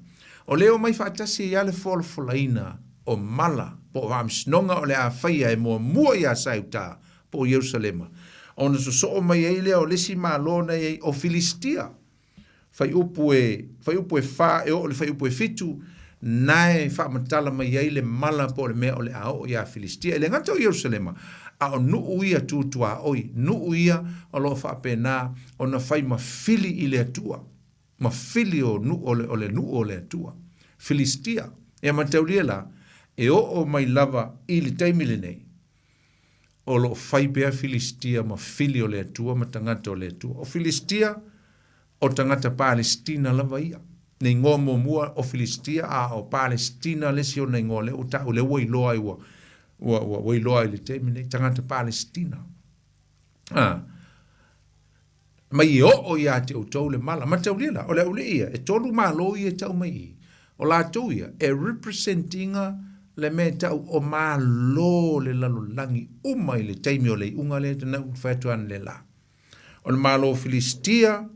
o lea e omai faatasi ai lava le folafolaina o mala po o faamasinoga o le a faia e muamua iā Saeuta po o Ierusalema, ona sosoo mai ai lea o le isi malo na i ai o Filistia. Fuaiupu e, fuaiupu e fā e oo i le fuaiupu e fitu, na e faamatala mai ai le mala po o le mea o le a oo iā Filistia. E le gata o Ierusalema, a o nuu ia tu tuaoi, nuu ia o lo o faapena ona fai ma fili i le Atua, ma fili o nuu o le, o le nuu o le Atua. Filistia. Ia mataulia la, e oo mai lava i le taimi lenei, o lo o fai pea Filistia ma fili o le Atua ma tagata o le Atua. O Filistia, o tagata Palestina lava ia. Le igoa muamua o Filistia, a o Palestina le isi ona igoa lea ua taua, lea ua iloa ai ua, ua, ua, ua iloa ai i le taimi nei, tagata Palestina. A, mai e oo iā te outou le mala. Mataulia la, o le aulii ia, e tolu malo ia e tau mai i i. O latou ia, e represent ina le mea e tau o malo o le lalolagi uma i le taimi o le iuga lea na ou fai atu analeila. O le Malo o Filistia,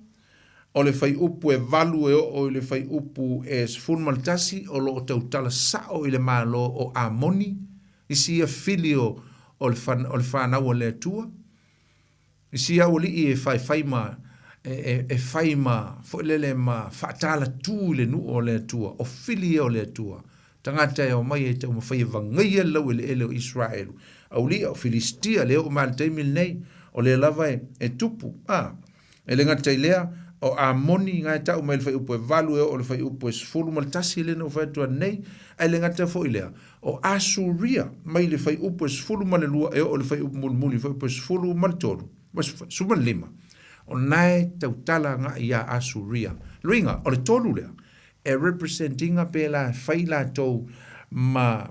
o le fuaiupu e 8 e oo i le fuaiupu e 11, o lo o tautala sao i le Malo o Amoni, isi ia fili o, o le, o le fanau a le Atua. Isi aualii e faifai ma e, e, e fai ma foi lele ma faatalatū i le nuu o le Atua, o fili ia o le Atua. Tagata e omai e taumafai e vagaia le laueleele o Iseraelu. Aualii o Filistia, lea e oo mai lava i le taimi lenei, o lea lava e, e tupu. A, e le gata i lea, o Amoni, na e tau mai le fuaiupu e 8 e oo i le fuaiupu e 11 lea na ou fai atu nei, ae le gata foi i lea, o Asuria, mai le fuaiupu e 12 e oo i le fuaiupu mulimuli, fuaiupu e 13, 15, o na e tautala agai ia Asuria. Luiga, o le tolu lea, e represent ina pe la e fai latou ma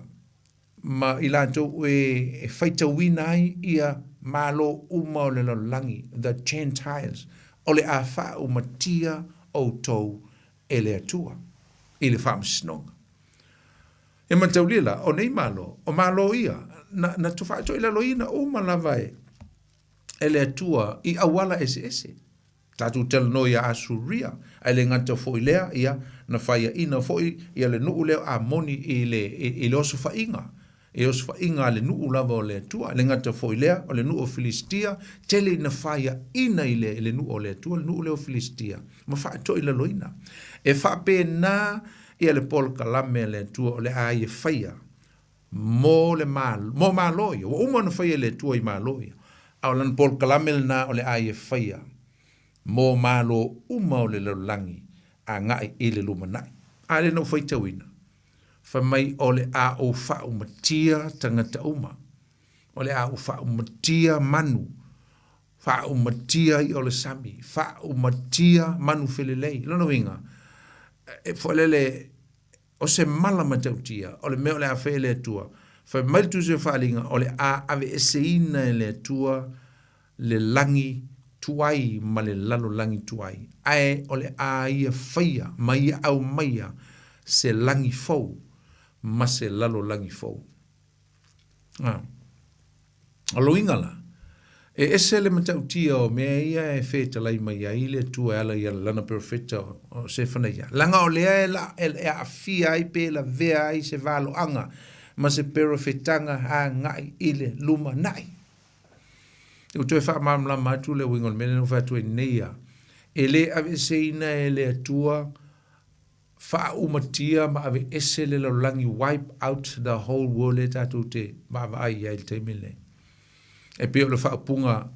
ma i latou e, e faitauina ai ia malo uma o le lalolagi, the Gentiles, o le a faaumatia outou e le Atua i le faamasinoga. E mataulia la, o nei malo, o malo ia, na, na faatoilaloina uma lava e, e le Atua i auala eseese. Tatou talanoa ia Asuria, ae le gata foi lea, ia, na faiaina foi ia le nuu lea o Amoni i le, i, i le osofaiga, i le osofaiga a le nuu lava o le Atua. E le gata foi lea, o le nuu o Filistia, tele ina faiaina i le, i le nuu o le Atua, le nuu lea o Filistia, ma faatoilaloina. E faapena ia le polokalame a le Atua o le a ia faia mo le malo, mo malo ia. Ua uma ona faia e le Atua i malo ia. A o lana polokalame lena o le a ia faia mo malo uma o le lalolagi agai i le lumanai. A lea na ou faitauina, fai mai o le a ou faaumatia tagata uma, o le a ou faaumatia manu, faaumatia i'a o le sami, faaumatia manu felelei. Lona uiga, e foi lele, O se mala matautia, o le mea o le a fai e le Atua. Fai mai le Tusi o Faaaliga, o le a aveeseina e le Atua le lagi tuai ma le lalolagi tuai, ae o le a ia faia ma ia aumaia se lagi fou ma se lalolagi fou. A. O loiga la, e ese le matautia o mea ia e fetalai mai ai le Atua e ala i lana perofeta o Sefanaia, leaga o lea e, la, e, e aafia ai pe lavea ai se valoaga ma se perofetaga agai i le lumanai. Ua toe faamalamalama atu le uiga o le mea lea na ou fai atu ai nei ia, e le aveeseina e le Atua faaumatia ma aveese le lalolagi wipe out the whole world lea tatou te vaavaai i ai i le taimi lenei. E pei o le faaupuga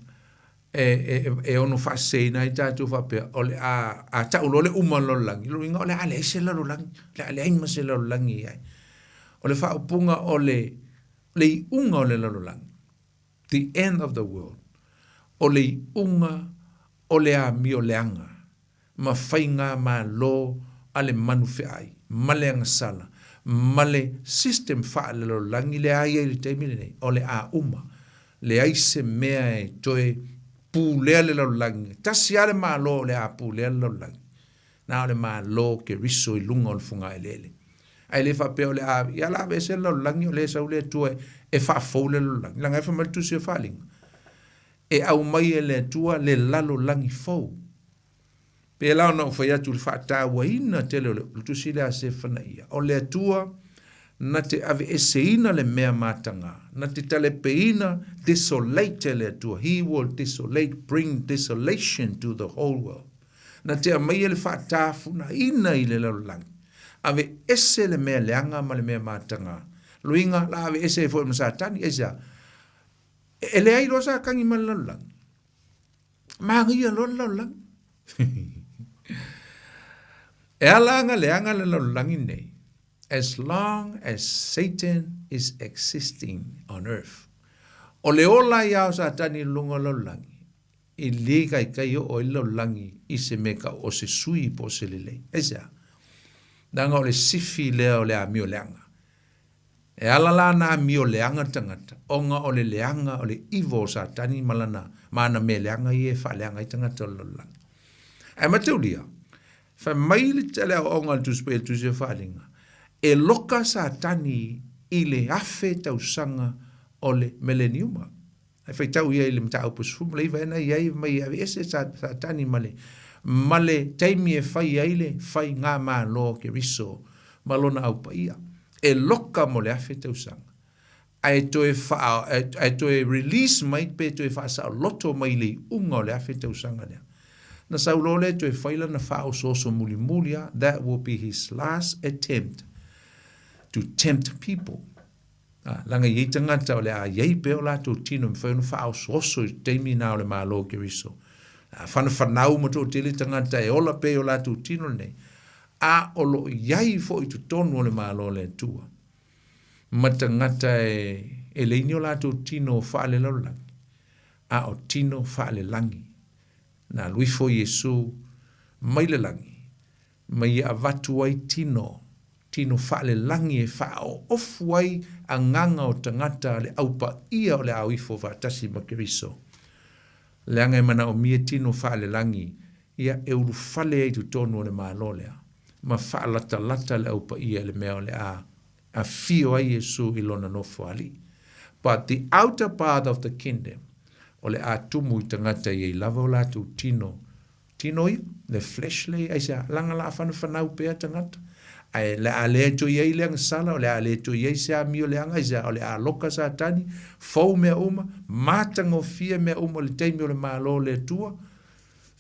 e, e, e ono faaseseina ai tatou faapea, o le a, a tau loa le uma o le lalolagi, lona uiga o le a leai se lalolagi, o le a leai ma se lalolagi i ai. O le faaupuga o le, le iuga o le lalolagi, the end of the world, o le iuga o le amio leaga ma faigamalo a le manu feaai ma le agasala ma le system faalelalolagi lea i ai i le taimi lenei, o le a uma. Leai se mea e toe pulea le lalolagi. Tasi lava le Malo o le a pulea le lalolagi, na o le Malo o Keriso i luga o le fogaeleele. Ae le faapea o le a, ia la aveese le lalolagi o lea e sau le Atua e faafou le lalolagi. Leaga e fai mai le Tusi o Faaaliga, e aumai e le Atua le lalolagi fou. Pēlā ona ou fai atu i le faatauaina tele o le tusi lea a Sefanaia, o le Atua na te aveeseina le mea matagā, na te talepeina, desolate e le Atua, He will desolate, bring desolation to the whole world. Na te aumaia le faatafunaina i le lalolagi, aveese le mea leaga ma le mea matagā. Luiga, la aveese ai foi ma Satani, aisea? E leai loa Satani ma le lalolagi. Manaia loa le lalolagi. E ala ana leaga le lalolagi nei, as long as Satan is existing on earth. O le ola ia o Satani i luga o le lalolagi, e le kaikai oo ai le lalolagi i se mea kau o se sui po o se lelei. Aisea? Leaga o le sifi lea o le amio leaga. E ala la ona amio leaga tagata ona o le leaga o le iva o Satani ma lana ma ana mea leaga ia e faaleaga ai tagata o le lalolagi. Ae mataulia, fai mai le le aoaoga a le Tusi Paia i le Tusi o Faaaliga, e loka Satani i le 1000 tausaga o le meleniuma. Ae faitau ia i le mataupu 19 ea na i ai mai e aveese Satani ma le ma le taimi e fai ai le faigamalo a Keriso ma lona au paia. E loka mo le 1000 tausaga. Ae toe faa, ae toe release mai pe toe faasaoloto mai i le iuga o le 1000 tausaga lea. Na sau loa lea toe fai lana faaosooso mulimuli a, that will be his last attempt to tempt people. Ā, leaga e i ai tagata o le a i ai pea o latou tino e mafai ona faaosooso i le taimi lena o le Malo o Keriso. A whanawhanau ma toatele tagata e ola pea i o latou tino lenei, a o lo o i ai foi i totonu o le Malo o le Atua ma tagata e, e leai ni o latou tino faalelalolagi, a o tino faalelagi. Na alu ifo Iesu mai le lagi, ma ia avatu ai tino, tino faalelagi e faaoofu ai agaga o tagata a le Au Paia o le a o ifo faatasi ma Keriso. Leaga e manaomia tino faalelagi, ia e ulufale ai i totonu o le Malo lea, ma faalatalata le Au Paia i le mea o le a afio ai Iesu i Lona nofoalii. But the outer part of the kingdom, o le a tumu i tagata i ai lava o latou tino Tino ia, le flesh le aisea, leaga la whanawhanau pea tagata. Ae le a le toe i ai le agasala, o le a le toe i ai se amio leaga, aisea, o le a loka Satani, fou mea uma, matagofie mea uma o le taimi o le Malo o le Atua.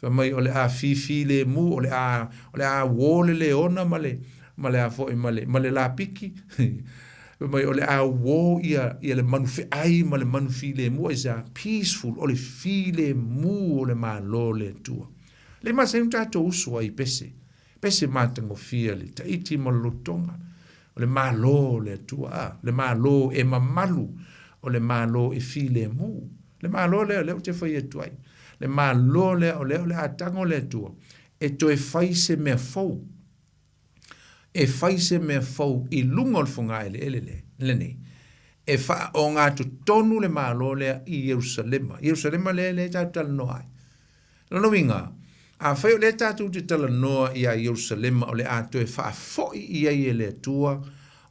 Fai mai o le a fifilemu, o le a, o le a uō le leona ma le, ma le a foi, ma le, ma le lapiki. Fai mai o le a uō ia, ia le manu feʻai ma le manu filemu, aisea, peaceful, o le filemu o le Malo o le Atua. Le masani ona tatou usu ai i pese, pese matagofie le Taiti ma le Lotoga, o le Malo o le Atua, a, le Malo e mamalu, o le Malo e filemu. Le Malo lea, lea ou te fai atu ai, le Malo lea o lea o le a tago le Atua e toe fai se mea fou. E fai se mea fou i luga o le fogaeleele lea, lenei, e faaogatotonu le Malo lea i Ierusalema. Ierusalema lea lea tatou talanoa ai. Lona uiga, afai o lea tatou te talanoa iā Ierusalema o le a toe faafoi i ai e le Atua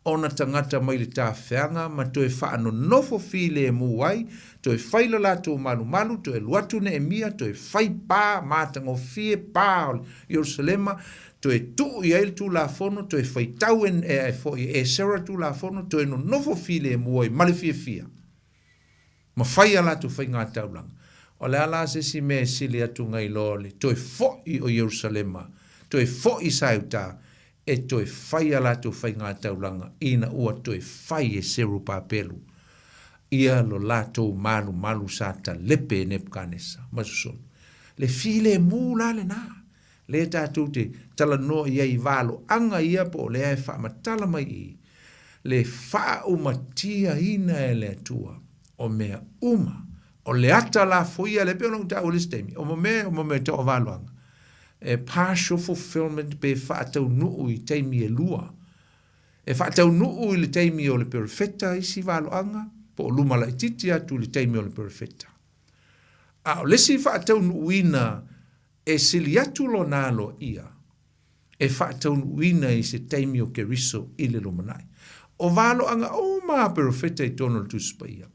ona tagata mai le tafeaga ma toe faanonofo filemu ai, toe fai lo latou malumalu, toe alu atu Neemia, toe fai pa matagofie pa o Ierusalema, toe tuu i ai le Tulafono, toe faitau e, e, foi e Esera le Tulafono, toe nonofo filemu ai ma le fiafia, ma fai a latou faiga taulaga. O le a la se isi mea e sili atu nai lo le toe foi o Ierusalema, toe foi Saeuta, e toe fai a latou faiga taulaga ina ua toe fai e Serubabelu ia lo latou malumalu sa talepe e Nebukanesa ma Susunu. Le filemu la lena, lea tatou te talanoa i ai i valoaga ia po o lea e faamatala mai i i, le faaumatiaina e le Atua o mea uma, o le ata lafoia lea, e pei ona ou taua i le isi taimi, o mea, o mea tau o valoaga, e partial fulfillment pe faataunuu i taimi e lua. E faataunuu i le taimi o le perofeta isi valoaga, po o luma laitiiti atu i le taimi o le perofeta. A o le isi faataunuuina e sili atu lona aloaia e faataunuuina i se taimi o Keriso i le lumanai. O valoaga uma a perofeta i totonu o le Tusi Paia.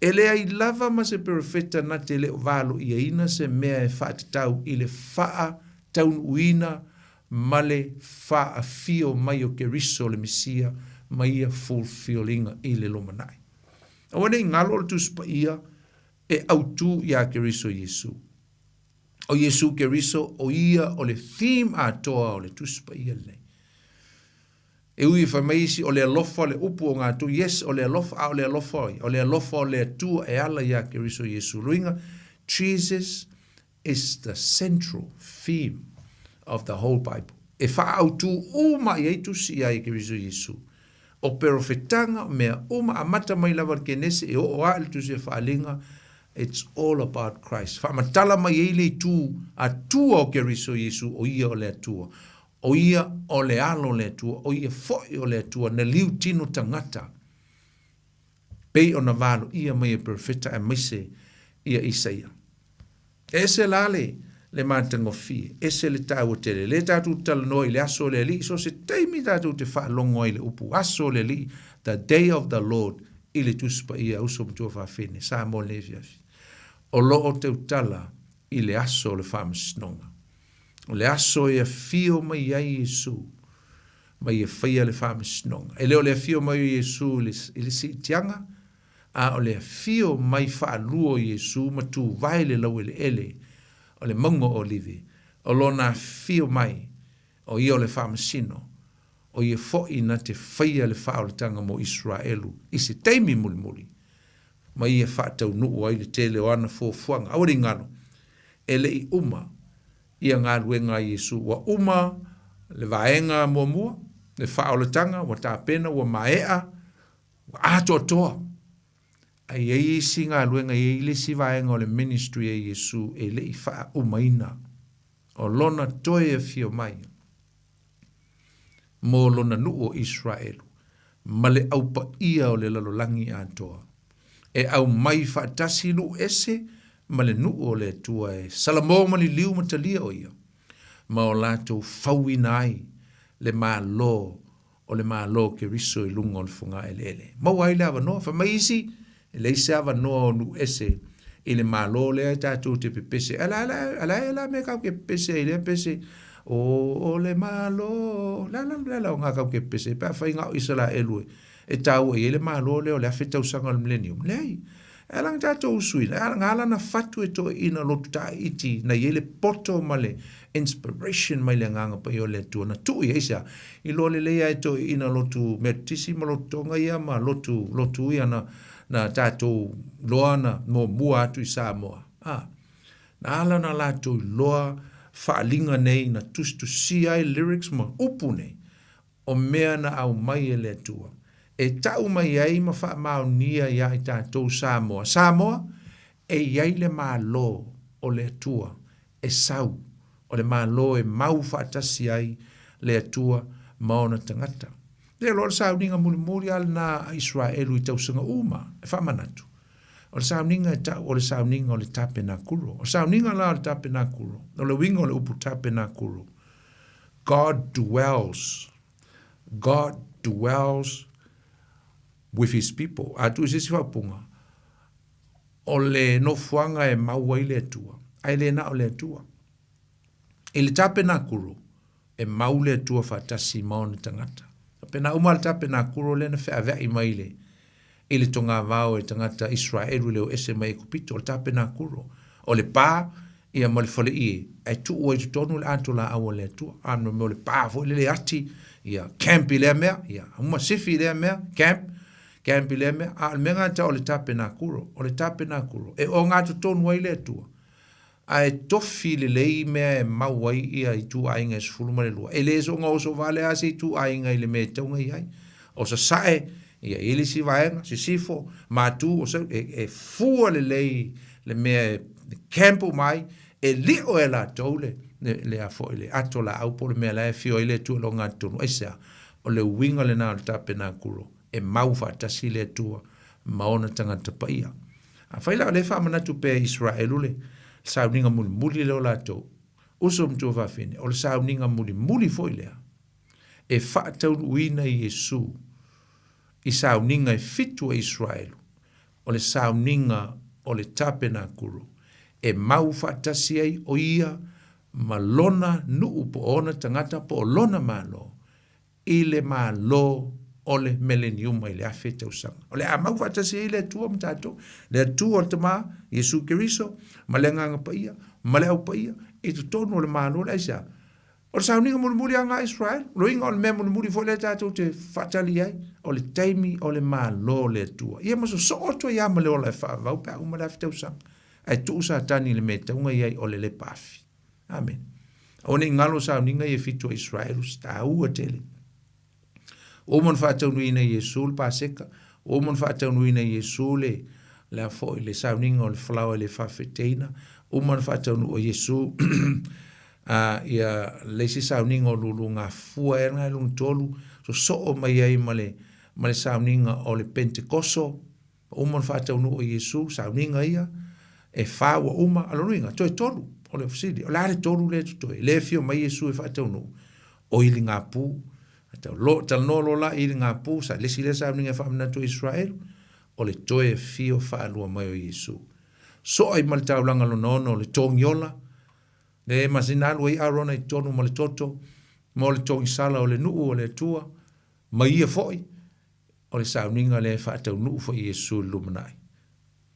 E leai lava ma se perofeta na te le o valoiaina se mea e faatatau i le faataunuuina ma le faaafio mai o Keriso le Mesia ma ia fulfillinga i le lumanai. Aua ne i galo o le Tusi Paia e autu iā Keriso Iesu. O Iesu Keriso, o ia o le theme atoa o le Tusi Paia lenei. E ui e fai mai isi, o le alofa le upu o ngā tui. Yes, o le alofa, a o le alofa o ai? O le alofa o le Atua e ala iā Keriso Iesu. Luiga, Jesus is the central theme of the whole Bible. E whaautū uma i ai tusi i a ia Keriso Iesu. O perofetanga, o mea uma, amata mai lava le Kenese e oo a i le tusi a Faaaliga, It's all about Christ. Faamatala mai ai le itu Atua o Keriso Iesu, o ia o le Atua. O ia o le Alo o le Atua, o ia foi o le Atua, na liu tino tagata. Pei ona valoia mai e Perofeta aemaise ia Isaia. E ese la le, le matagofie, ese le taua tele. Le tatou talanoa i le aso o le Alii, so se taimi tatou te faalogo ai i le upu aso o le Alii, the day of the Lord, i le Tusi Paia a uso ma tuafafine, Samoa i lenei afiafi. O lo o tautala i le aso o le faamasinoga. O le aso e afio mai ai Iesu ma ia faia le faamasinoga. E le o le afio mai o Iesu i le siitiaga, a o le afio mai faalua o Iesu ma tuvae le laueleele o le mauga o Olive, o lona afio mai, o ia o le faamasino, o ia foi na te faia le faaolataga mo Iseraelu i se taimi mulimuli, ma ia faataunuu ai le tele o ana fuafuaga. Aua ne i galo, e le i uma ia galuega a Iesu. Ua uma le vaega muamua, le faaolataga, ua tapena, ua maea, ua atoatoa. Ae i ai isi galuega, e i ai le isi vaega o le ministry a Iesu e le i faaumaina. O lona toe afio mai mo lona nuu o Iseraelu ma le au paia o le lalolagi atoa, e aumai faatasi nuu ese ma le nuu o le Atua e salamo ma liliu ma talia o ia, ma o latou fauina ai le malo o le Malo o Keriso i luga o le fogaeleele. Maua ai le avanoa. Fai mai isi, e leai se avanoa o nuu ese i le Malo lea e tatou te pepese. A la, a la e la mea kau ke pepese ai lea pese, o, o le Malo, la la la la o ngā kau ke pepese, pe a whai ngā o Isaraelu e, e tāua i ai le Malo lea o le afe tausaga o le millennium. Leai. E ala tatou usuina, e ala ngā lana fatu e toeina lotu taiti na i ai le poto ma le inspiration mai le Agaga Paia o le Atua na tuu i ai se a? Iloa lelei lava e toeaiina lotu Metotisi ma lotu Tonga ia ma lotu, lotu ia na, na tatou iloa na muamua atu i Samoa. A, na ala ona latou iloa faaaliga nei na tusitusia ai lyrics ma upu nei o mea na aumai e le Atua e tau mai ai ma faamaonia iā i tatou Samoa. Samoa, e i ai le Malo o le Atua e sau, o le Malo e mau faatasi ai le Atua ma ona tagata. Lea loa le sauniga mulimuli lava lena a Iseraelu i tausaga uma, e faamanatu. O le sauniga e tau o le sauniga o le tapenakuro. O le sauniga la o le tapenakuro, o le uiga o le upu tapenakuro, God dwells, God dwells with his people. A tuu i se isi faaupuga, o le nofoaga e mau ai le Atua, ae le na o le Atua. I le tapenakulu, e mau le Atua faatasi ma ona tagata. Pena uma le tapenakulu lea na feaveai mai le i le togavao e tagata Israelu le o ese mai Ekupito, o le tapenakulu. O le pa, ia ma le faleie, ae tuu ai totonu le ato laau a le Atua. A no mea o le pa foi lele ati, ia camp i lea mea, ia uma sifi i lea mea, camp, camp i lea mea, a o le mea gata o le tapenakulu, o le tapenakulu, e ogatotonu ai le Atua, ae tofi lelei mea e mau ai ia ituaiga e 12. E le soona oso vale lava se ituaiga i le mea e tatau ona i ai. O Sasae, ia i ai le isi vaega, Sisifo, Matu, o Sau, e, e fua lelei le mea e camp uma ai, e lio e latou le, le, le, a foi, le ato laau po o le mea la e afio ai le Atua i le ogatotonu. Aisea? O le uiga lena o le tapenakulu, e mau faatasi le Atua ma ona tagata paia. Afai la o lea e faamanatu pea e Iseraelu le sauniga mulimuli lea o latou, uso ma tuafafine, o le sauniga mulimuli foi lea e faataunuuina i Iesu i sauniga e fitu a Iseraelu, o le sauniga o le tapenakulu, e mau faatasi ai o ia ma lona nuu po o ona tagata po o lona Malo i le Malo o le Meleniuma i le afe tausaga. O le a mau faatasi ai le Atua ma tatou, le Atua o le Tama, Iesu Keriso, ma le Agaga Paia, ma le Au Paia, i totonu o le Malo le aisea. O le sauniga mulimuli a ngā Israel, loiga o le mea mulimuli foi lea tatou te faatali ai, o le taimi o le Malo o le Atua. Ia ma sosoo atu ai lava ma le ola e faavavau pe a uma le afe tausaga. Ae tuu Satani i le mea e tatau ona i ai o le lepa afi. Amene. Aua ne i galo sauniga ia fitu a Israelu, se taua tele. Ua uma ona faataunuuina e Iesu le Paseka, ua uma ona faataunuuina e Iesu le, le a foi, le sauniga o le falaoa e le faafeteina, uma ona faataunuu e Iesu a, ia le isi sauniga o luluga fua ea lena i lona tolu, sosoo mai ai ma le, ma le sauniga o le Pentekoso. Ua uma ona faataunuu e Iesu sauniga ia, e fa ua uma, a o lona uiga, toe tolu. O le fesili, o le a le tolu lea e totoe? Lea e afio mai Iesu e faataunuu, o iligapu. Talanoa loa la i iligapu, sa le isi lea sauniga e faamanatu e Isaraelu, o le toe afio faalua mai o Iesu. Soa ai ma le taulaga lona ono o le togiola, le masina alu ai Arona i totonu ma le toto mo le togisala o le nuu o le Atua, ma ia foi, o le sauniga lea e faataunuu foi e Iesu i le lumanai,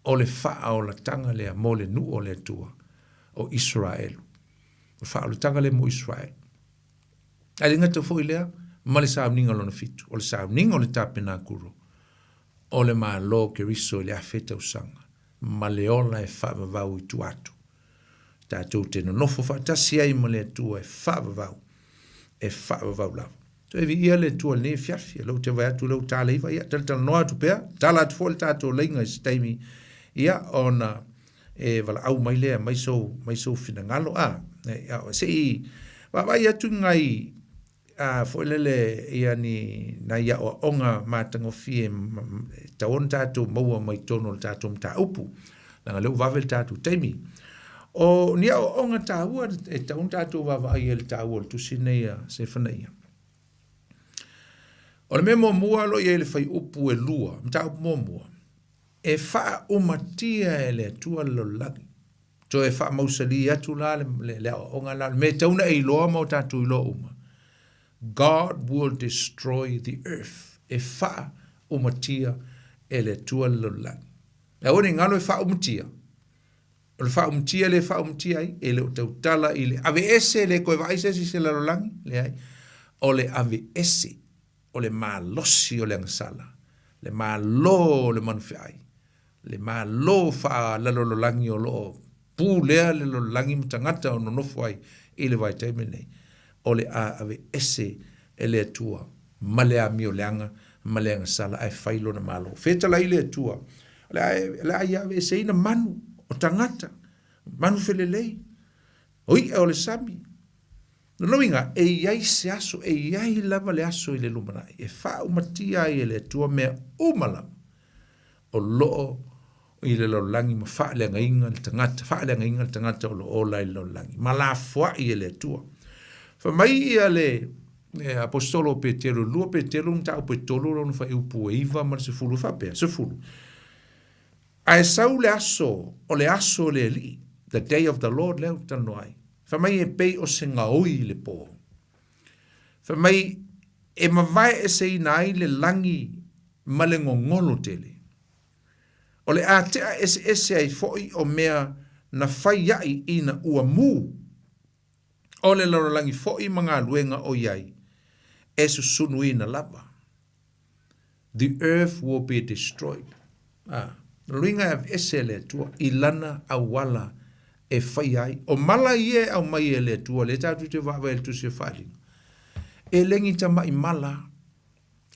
o le faaolataga lea mo le nuu o le Atua, o Isaraelu. O le faaolataga lea mo Isaraelu. Ae le gata foi i lea, ma le sauniga lona fitu, o le sauniga o le tapenakulu, o le Malo o Keriso i le afe tausaga, ma le ola e faavavau i tua atu. Tatou te nonofo faatasi ai ma le Atua e faavavau, e faavavau lava. Toe viia le Atua i lenei afiafi, o lea ou te vaai atu o lea ua ta le iva, ia talatalanoa atu pea, tala atu foi le tatou laina i se taimi, ia ona e valaau mai lea, mai sou, mai sou finagalo, a, se i vaavaai atu i nai a foi lele ia ni nai aoaoga matagofie e tatau ona tatou maua mai totonu o le tatou mataupu, leaga o lea ua vave le tatou taimi. O ni aoaoga taua e tatau ona tatou vaavaai ai i le taua o le tusi lenei a Sefanaia. O le mea muamua o lo o i ai le fuaiupu e lua, mataupu muamua, e faaumatia e le Atua le lalolagi. Toe faamausali atu la le, le, le aoaoga la, le mea e tatau ona e iloa ma o tatou iloa uma. God will destroy the earth. E faaumatia e le Atua le lalolagi. Aua ne i galo e faaumatia. O le faaumatia lea e faaumatia ai, e le o tautala i le aveese, le toe vaai se isi i se lalolagi, leai. O le aveese, o le malosi o le agasala, le malo o le manufeai, le malo faalalololagi o lo o pulea le lalolagi ma tagata o nonofo ai i le vaitaimi lenei, o le a aveese e le Atua ma le amio leaga ma le agasala ae fai lona malo. Fetalai le Atua, o le a, o le a ia aveeseina manu o tagata, manu felelei, o i'a o le sami. Lona uiga, e i ai se aso, e i ai lava le aso i le lumanai e faaumatia ai e le Atua mea uma lava o lo o i le lalolagi ma faaleagaina le tagata, faaleagaina le tagata o lo o ola i le lalolagi, ma lafoai e le Atua. Fai mai ia le Aposetolo o Petelo, 2 Petelo mataupu e 3 lona fuaiupu e 9 ma le 10, e faapea, 10. Ae sau le aso, o le aso o le Alii, the day of the Lord lea ou te talanoa ai. Fai mai e pei o se gaoi i le po. Fai mai e mavaeeseina ai le lagi ma le gogolo tele. O le a tea eseese ai foi o mea na fai aʻi ina ua mū, o le lalolagi foi ma galuega o i ai, e susunuina lava. The earth will be destroyed. A, lona uiga e aveese e le Atua i lana auala e faia ai. O mala ia e aumai e le Atua, lea tatou te vaavaai i le Tusi o Faaaliga, e le ni tamaʻi mala,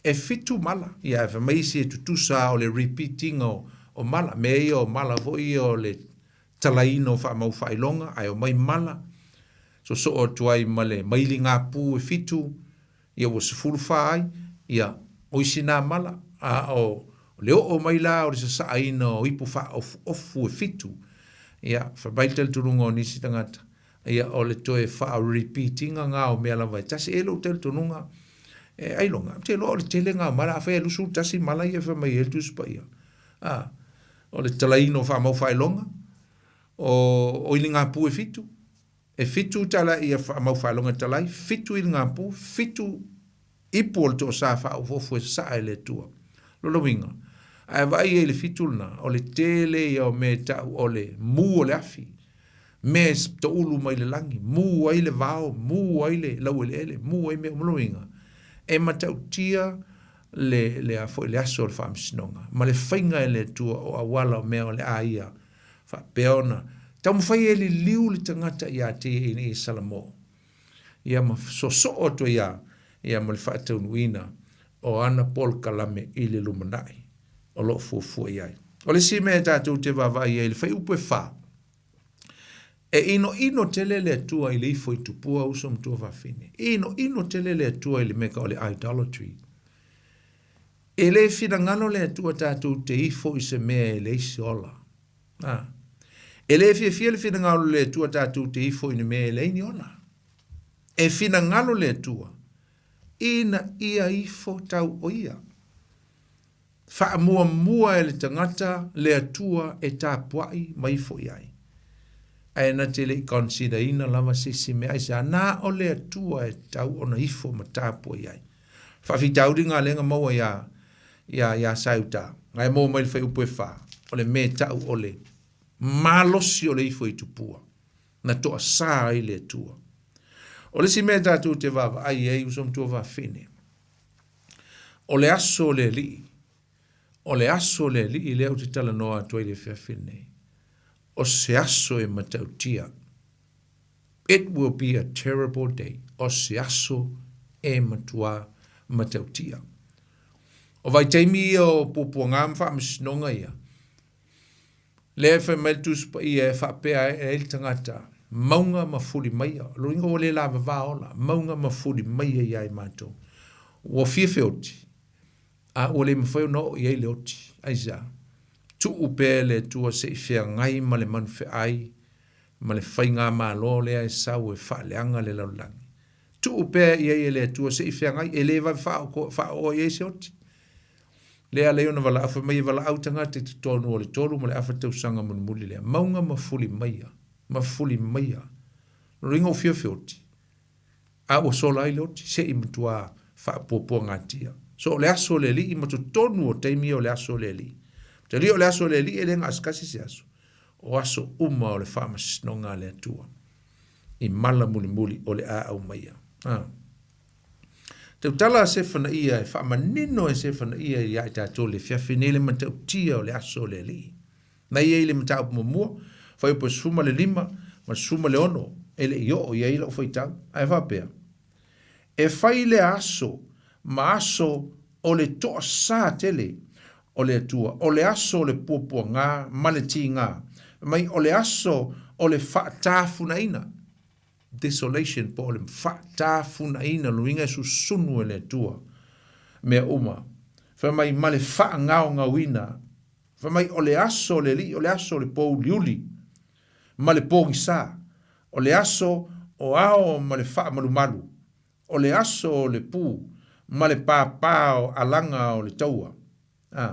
E fitu mala, ia e fai mai isi e tutusa o le repeat ina o mala, mea ia o mala foi ia o le talaina o faamau faailoga, ae omai mala, sosoo atu ai ma le mailigapu e fitu, ia ua 14 ai, ia o isi na mala, a o le oo mai la o le sasaaina o ipu faaofuofu e fitu, ia fai mai le talitonuga o nisi tagata, Ia, o le toe faa-repeat ina na o mea lava e tasi. E i ai lou talitonuga, e ailoga, ou te iloa o le tele na o mala, afai e 21 mala ia e fai mai ai le Tusi Paia. A, o le talaina o faamau faailoga, o, o iligapu e fitu, e fitu tala ia faamau faailoga e tala ai, fitu iligapu, fitu ipu o le toasa faaofuofu e sasaa e le Atua. Lona uiga, a e vaai i ai i le fitu lena, o le tele ia o mea e tau o le mu o le afi, mea e toulu mai le lagi, mu ai le vao, mu ai le laueleele, mu ai mea uma. Lona uiga, e matautia le, le, a foi, le aso o le faamasinoga, ma le faiga e le Atua o auala o mea o le a ia faapea ona taumafai e liliu le tagata ia te ia ina ia salamo. Ia ma soosoo atu ai a ia ma le faataunuuina o ana polokalame i le lumanai o lo o fuafua i ai. O le isi mea tatou te vaavaai ai i le fuaiupu e fa, e inoino tele le Atua i le ifo i tupua uso ma tuafafine. E inoino tele le Atua i le mea o le idolatry. E le finagalo le Atua tatou te ifo i se mea e leai se ola. A. E le fiafia le finagalo o le Atua tatou te ifo i ni mea e leai ni ola. E finagalo le Atua ina ia ifo tau o ia. Faamuamua e le tagata le Atua e tapuai ma ifo i ai. Ae na te le i consider ina lava se isi mea aisea, na o le Atua e tatau ona ifo ma tapuai ai. Faafitauli galega maua iā, iā, iā Saeuta, na e maua mai le fuaiupu e fa, o le mea e ta'u o le malosi o le ifo i tupua, na toasā ai le Atua. O le isi mea tatou te vaavaai ai, uso matua fafine, o le aso o le Alii, o le aso o le Alii lea ou te talanoa atu ai i le afiafi lenei, o se aso e matautia. It will be a terrible day, o se aso e matua matautia. O vaitaimi ia o puapuaga ma faamasinoga ia, lea e fai mai le Tusi Paia e faapea ai le tagata, mauga ma fuli maia. O lona uiga ua le lavava ola, mauga ma fuli maia ia i matou. Ua fia feoti, a ua le mafai ona oo i ai le oti. Aisea? Tuu pea e le Atua se i feagai ma le manufeai ma le faigamalo lea e sau e faaleaga le lalolagi. Tuu pea i ai e le Atua se i feagai, e le vave faaoo i ai se oti. Lea alai ona valaau, fai mai e valaau tagata i totonu o le 3 ma le afa tausaga mulimuli lea. Mauga ma fuli maia, ma fuli maia. Lona uiga ua fia feoti, a ua sola ai le oti, se i matua faapuapuagatia. So o le aso o le Alii ma totonu o taimi ia o le aso o le Alii. Talia o le aso o le Alii e le gasegase se aso. O aso uma o le faamasinoga a le Atua i mala mulimuli o le a aumaia. A. Tautala a Sefanaia e faamanino e Sefanaia ia i tatou le afiafi nei le matautia o le aso o le Alii. Na i ai le mataupu muamua, fuaiupu e 15 ma le 16 e le i oo i ai lau faitau, ae faapea, E fai lea aso ma aso o le toasā tele o le Atua, o le aso o le puapuagā ma le tigā, mai o le aso o le faatafunaina, desolation, po o le faatafunaina, lona uiga e susunu e le Atua mea uma, fai mai ma le faagaogaoina, fai mai o le aso o le Alii, o le aso o le pōuliuli ma le pogisa, o le aso o ao ma le faamalumalu, o le aso o le pū ma le pāpā o alaga o le taua. A.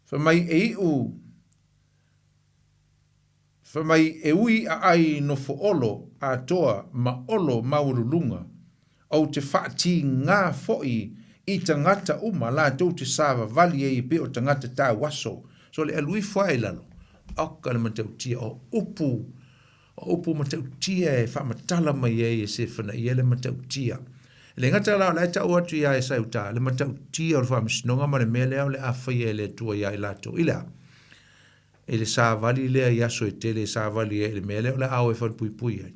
Fai mai e iʻu, fai mai e ui aʻai nofo olo atoa ma olo maualuluga, ou te faatigā foi i tagata uma latou te savavali ai e pei o tagata tauaso. So le alu ifo ae i lalo, oka le matautia o upu, o upu matautia e faamatala mai ai e Sefanaia le matautia. E le gata la o le a e tau atu iā Esauta le matautia o le faamasinoga ma le mea lea o le a faia e le Atua iā i latou. I le a? I le savali lea i aso e tele e savali ai i le mea lea o le a o e falepuipui ai.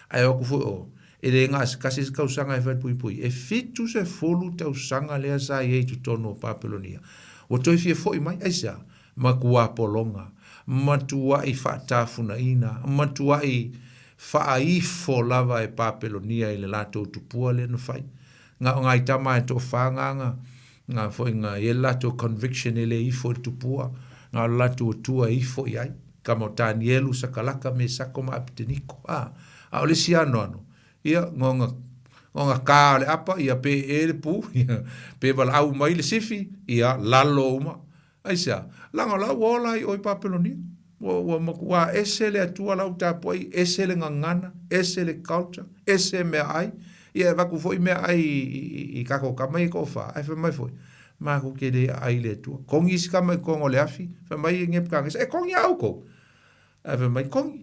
Ae o atu foi o, e le gasegase se tausaga e falepuipui, e 70 tausaga lea sa i ai i totonu o Papelonia. Ua toe fia foi mai, aisea? Matuā pologa, matuaʻi faatafunaina, matuaʻi faaifo lava e Papelonia i le latou tupua lea na fai. Na o nai tama e toafa na na na foi na i ai le latou conviction e le ifo i le tupua, na o le latou Atua e ifo i ai. Tama o Tanielu, Sakalaka, Mesako ma Apeteniko. A, a o le isi anoano, ia, na ona kā o le apa, ia pe e le pu, ia, pe valaau mai le sifi, ia, lalo uma. Aisea? Leaga o la ua ola ai oe i Papelonia. Ua, ua matua ese le Atua la ua tapuai, ese le gagana, ese le culture, ese meaai. Ia e avatu foi meaai i, i, i, i kākou kama ia e toafa, ae fai mai foi, matou te le aai i le Atua. Kogi isi kama i totonu o le afi, fai mai e Nebuchadnezzar, e kogi a outou. Ae fai mai, kogi.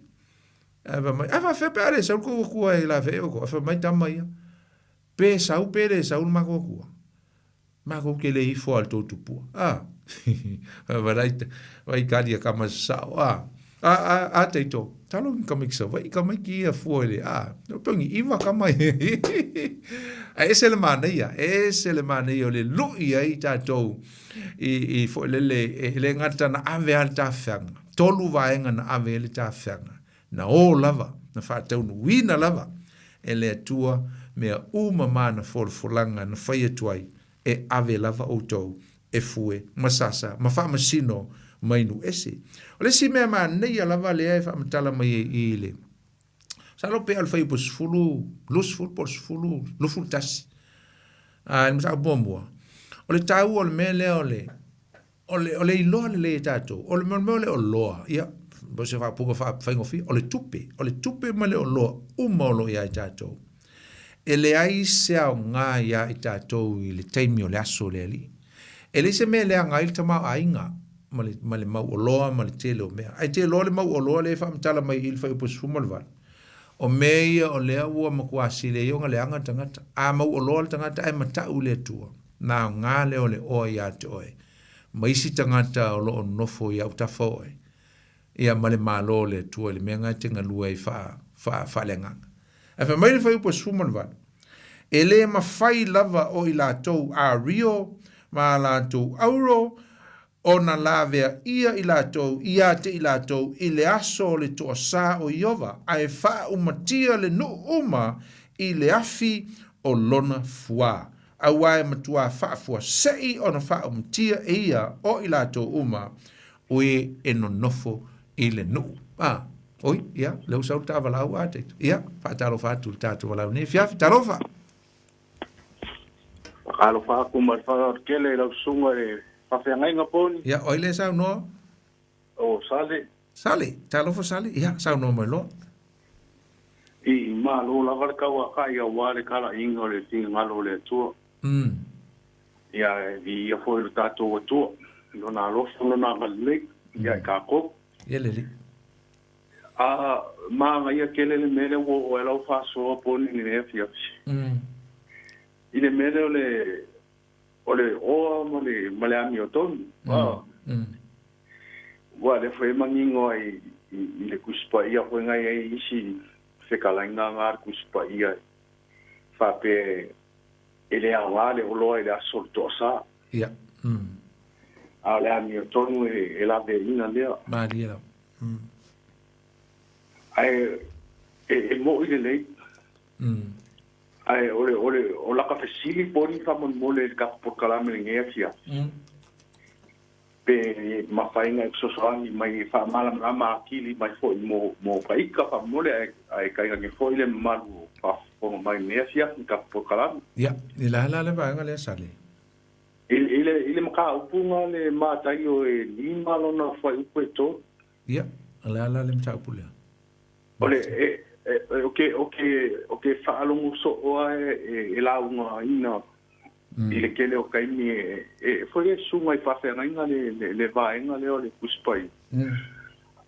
Ae fai mai, ae faafefea pe a le sau le tou Atua e laveai outou. Ae fai mai tama ia, pe sau pe le sau le matou Atua. Matou te le ifo a le tou tupua. A. Vai kali a kama sasao. A. A, a, a teito. Talo ni kama ki Savaii, kama ki ia fua i le, a. No pe ngi iwa kama i. A ese le manaia, ese le manaia o le lui ai tātou i, i foi lele, e le gata na ave a le tafeaga. Tolu vaega na ave ai le tafeaga. Na o lava, na faataunuuina lava e le Atua mea uma ma ana folafolaga na fai atu ai, e ave lava outou e fue ma sasa ma faamasino mai nuu ese. O le isi mea manaia lava lea e faamatala mai ai i le masalo pe o le fuaiupu 10, 20 po o le 10, 21. A, i le mataupu muamua, o le taua o le mea lea o le O le, o le iloa lelei e tatou, o le mea o le oloa, ia, o se faaupuga faafaigofie, o le tupe, o le tupe ma le oloa uma o lo o i ai tatou. E leai se aoga iā i tatou i le taimi o le aso o le Alii. E leai se mea e leaga ai le tamaoaiga ma le, ma le mau oloa ma le tele o mea. Ae te iloa le mau oloa lea e faamatala mai i le fuaiupu 18, o mea ia o lea ua matua sili ai ona leaga le tagata. A mau oloa le tagata ae matau i le Atua, na aoga lea o le oa iā te oe ma isi tagata o lo o nofo i autafa o oe, ia ma le Malo o le Atua i le mea na e te galue ai faa, faa, faaleagaga. Ae fai mai le fuaiupu e 18, E le mafai lava o i latou ario ma a latou auro ona lavea ʻia i latou iā te i latou i le aso o le toasā o Ieova, ae faaumatia le nuu uma i le afi o lona fuā. Auā e matuā faafuaseʻi ona faaumatia e ia o i latou uma o e e nonofo i le nuu. A, oi, ia, lea ua sau le ta valaau a Taito. Ia, faatalofa atu i le tatou valaau nei afiafi. Talofa! Faatalofa atu ma le faaaloalo tele i lau susuga i le faafeagaiga Poni. Ia, o ai lea e saunoa? O Sale. Sale, talofa Sale, ia, saunoa mai loa. I malo lava le tauakai aua le talaiga o le finagalo o le Atua. Ia, e viia foi lo tatou Atua i Lona alofa ma Lona agalelei ia i tatou. Ia lelei. A manaia tele le mea lea ua oo ai lau faasoa Poni i lenei afiafi. I le mea lea o le o le oa ma le ma le amiotonu. Ua lea foi e manino ai i le Tusi Paia foi na i ai isi fetalaiga na a le Tusi Paia faapea e le aoga le oloa i le aso o le toasa. Ia. A o le amiotonu e laveaiina lea. Malie lava. Ae e moʻi lelei. Ae o le, o le, o laka fesili poni faamolemole i le tatou polokalame i lenei afiafi, pe mafai ona e fesoasoani mai e faamalamalama atili mai foi mo, mo ka ika faamolemole, ae, ae tainane foi le mamalu o faafofoga mai i lenei afiafi i le tatou polokalame. Ia, i le a la le vaega lea, Sale? I, i le, i le mataupu na le Mataio e lima lona fuaiupu e tolu. Ia, o le a la le mataupu lea? O le, e, e, o ke, o ke, o ke faalogo soo lava e, e, e laugaina i le tele o taimi e, e foi e susuga i faafeagaiga le, le, le vaega lea o le Tusi Paia.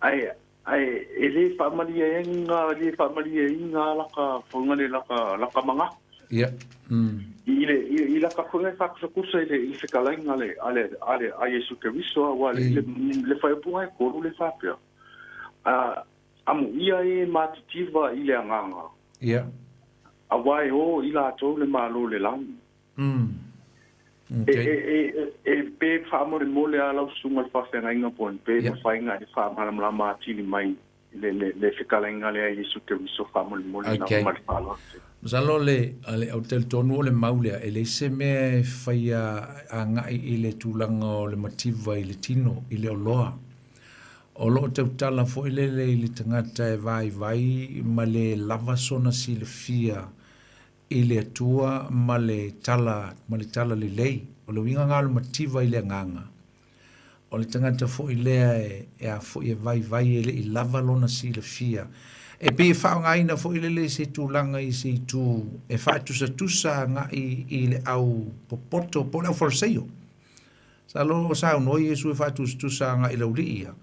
Ae, ae e le faamalieina, le faamalieina laka foiga le laka, laka manatu. Ia. I le, i, i laka foiga e faakusakusa i le, i le fetalaiga a le, a le, a le, a Iesu Keriso, aua le, le, le fuaiupu e tolu le faapea. A, amuia e matitiva i le agaga. Ia. Aua e o i latou le Malo o le lagi. Okay. E, e, e, e pe faamolemole a lau susuga le faafeagaiga po pe yeah. mafai na e faamalamalama atili mai le, le, le fetalaiga lea Iesu Keriso faamolemole okay. na ma le faaaloalo. Masalo le, le ou te talitonu o le mau lea, e leai se mea e faia agai i le tulaga o le mativa i le tino, i le oloa. O lo o tautala foi lele i le tagata e vaivai ma le lava sona silafia i le Atua ma le tala, ma le tala lelei. O le uiga na o le mativa i le agaga. O le tagata foi lea e, e a foi e vaivai e le i lava lona silafia. E pei e faaaogaina foi lele i se tulaga i se itu e faatusatusa agai i le au popoto po o le au Fariseio. Masalo o saunoa Iesu e faatusatusa agai i le aualii ia,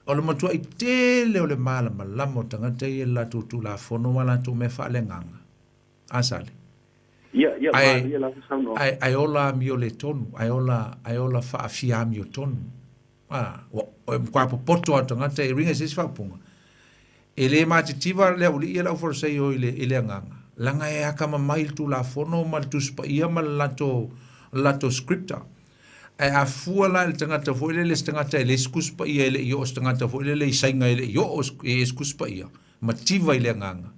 o le matuai tele o le malamalama o tagata ia i le latou Tulafono ma latou mea faaleagaga. A Sale? Ia, ia, Ae, malie lava saunoaga. ae, ae ola amioletonu, ae ola, ae ola faafiamiotonu. A, ua, e matua popoto lava o tagata e uiga i se isi faaupuga. E le matitiva le aualii ia le aufaleseio i le, i le agaga, leaga e akamamai i le Tulafono ma le Tusi Paia ma le latou, le latou Scripture. Ae a fua la i le tagata foi lele, se tagata e leai se Tusi Paia e le i oo, se tagata foi lele i Saina e le i oo i se Tusi Paia, mativa i le agaga.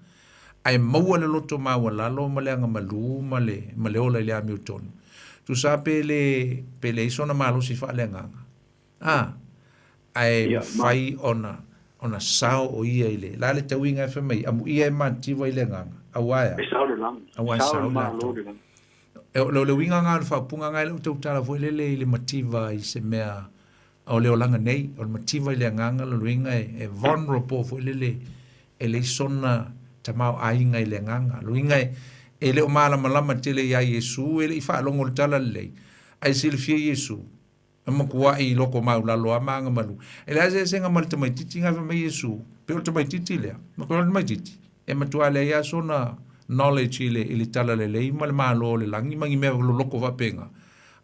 Ae maua le loto maualalo ma le agamalu ma le, ma le ola i le amiotonu. Tusa pe le, pe leai sona malosi faaleagaga. A, ae mafai ona, ona sao o ia i le, la le tauiga e fai mai, amuia e mativa i le agaga, auā e a? E sao le lagi. Auā e sao i latou. E, o le uiga lena o le faaupuga lena e le o tautala foi lele i le mativa i se mea o le olaga nei, o le mativa i le agaga, lona uiga e, e vulnerable foi lele, e leai sona tamaoaiga i le agaga. Lona uiga e, e le o malamalama tele iā Iesu, e le i faalogo i le tala lelei, ae silafia Iesu, e matuai i loko maulalo a ma agamalu. E leai se eseesega ma le tamaitiiti na fai mai Iesu, pei o le tamaitiiti lea, matua o le tamaitiiti, e matua leai lava sona knowledge i le, i le talalelei ma le Malo o le lagi ma ni mea loloko faapena,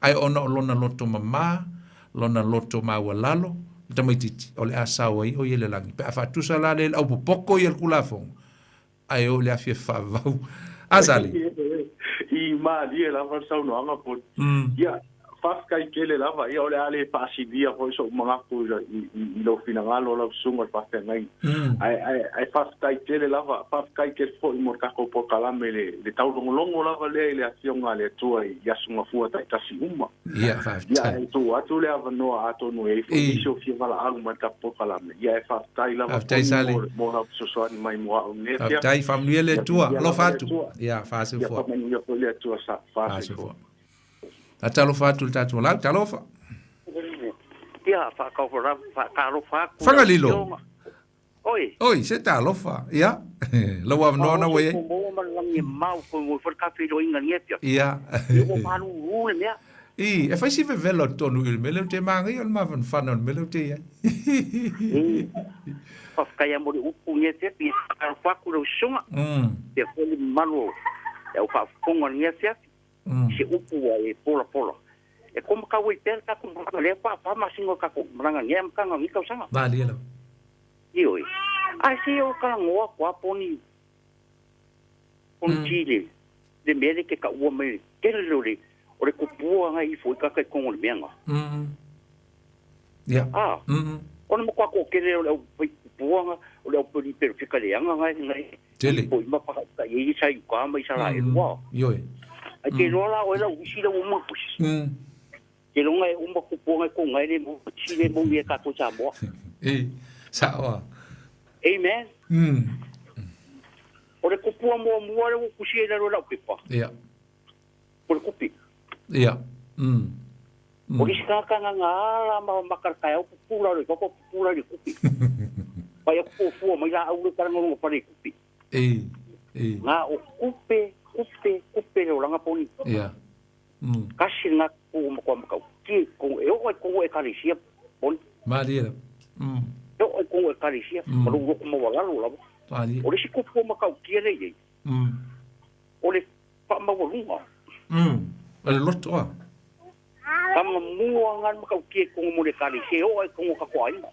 ae ona o lona loto mamā, lona loto maualalo, le tamaitiiti, o le a sao ai o ia i le lagi. Pe a faatusa la lea i le aupopoko ia o le Tulafono, ae o i le afiafi faavavau. A Sali? I malie lava le saunoaga Poli. Ia, faafetai tele lava. Ia, o le a le faasilia foi so'u manatu i, i, i lou finagalo lau susuga i le faafeagaiga. Ae, ae, ae faafetai tele lava, faafetai tele foi mo le tatou polokalame le, le taulogologo lava lea i le Afioga a le Atua i aso gafua taitasi uma. Ia, faafetai. Ia, e tuu atu le avanoa atonu e i ai foi nisi o fia valaau mai le tatou polokalame. Ia, e faafetai lava Faafetai, Sali. mo, mo lau fesoasoani mai mo a'u i lenei afiafi. Faafetai, faamanuia le Ia, Atua. viia Alofa lava le atu. Atua. Ia, Ia, faasoifua. faamanuia foi le Atua sa, faasoifua. Faasoifua. Talofa atu i le tatou lau, talofa. Ia, faatalofa atu lau Fagalilo. Afioga. Oi. Oi, se talofa. Ia, lau avanoa na ua i ai. Maua ma le lagi e mau koe ngoi foi le ka feiloaiga i lenei afiafi. Ia. Ia ua malulu le mea. I, e fai si vevela o totonu i le mea lea ou te māgaia o le mafanafana o le mea lea ou te i ai. I, faafetai lava mo le upu i lenei afiafi. Ia faatalofa atu i lau susuga. Ia foi le mamalu o le au faafofoga i lenei afiafi. I se upu ua e polapola. E koma kau ai pea le tatou malaga lea pa fa masina o tatou malaga nei amataga o lenei tausaga. Malie lava. Ioe. Ae se o talanoa atu a poni poni ti le le mea le ke taua mai le tele o le o le kupua ngai ifo i kaka i totonu o le mea na. Ia. A. O le matua toatele o le au fai kupua na o le au peli perofeta leaga ngai ngai Tele. Ifo i ma whakauta i e sa i uka ma i sa la e lua. Ioe. Ai te loa la oe lau isi lau uma kusi. Te longa e uma kupua ngai ko ngai le mo si le mo i e kato Samoa. E, saoa. Amen. O le kupua mua mua le kusi e lalo lau pepa. Ia. O le kupi. Ia. O le isi tagata nga nga ala ma makalakai au pupula o le koko pupula i le kupi. Pai aku fuafua mai la au le talangolongo pale i kupi. E, e. Nga o kupe, kupe, kupe le olaga poni. Ia. Kasi nga ku makoa makau. Ki ko e oo ai kongo ekalesia poni. Malie lava. E oo ai kongo ekalesia ma lou loto maualalo lava. Malie. O le isi kupu o makautia le i ai. O le faamaualuga. O le loto a. Ka mamua nga le makautia i kongo mo le ekalesia e oo ai kongo ka aiga.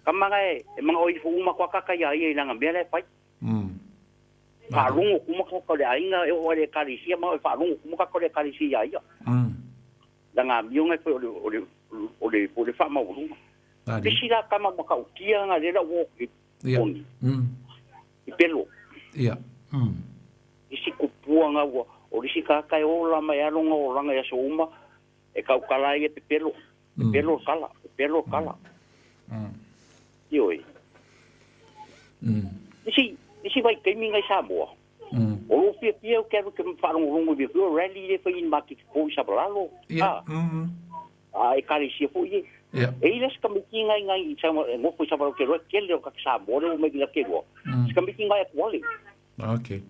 Ka manga e, e manga o ifo uma koa kaka ia ia i langa mea le fai. Faalogo kuma ka le aiga e oo ai le ekalesia ma e faalogo kuma ka le ekalesia ia ia. Langa amioga e foi o le o le o le o le faamaualuga. Isi la kama makautia nga le la ua i poni. I pelo. Ia. Isi kupua nga ua o le isi kaka e ola mai alo nga olaga i aso uma e kaukala ai e pepelo. Pepelo le kala, pepelo le kala. Ioe. Isi isi vaitaimi ngai Samoa. O lou fiafia ou te alu ke faalogologo i mea foi o rally lea e fai i maketi fou i Savalalo. Ia. A ekalesia foi e. Ia. E i ai la si tamaiti ngai ngai i Samoa e nofo i Savalalo ke loa tele o kaka Samoa lea ua mai ki la ke loa. Si tamaiti ngai atu ale. Okay.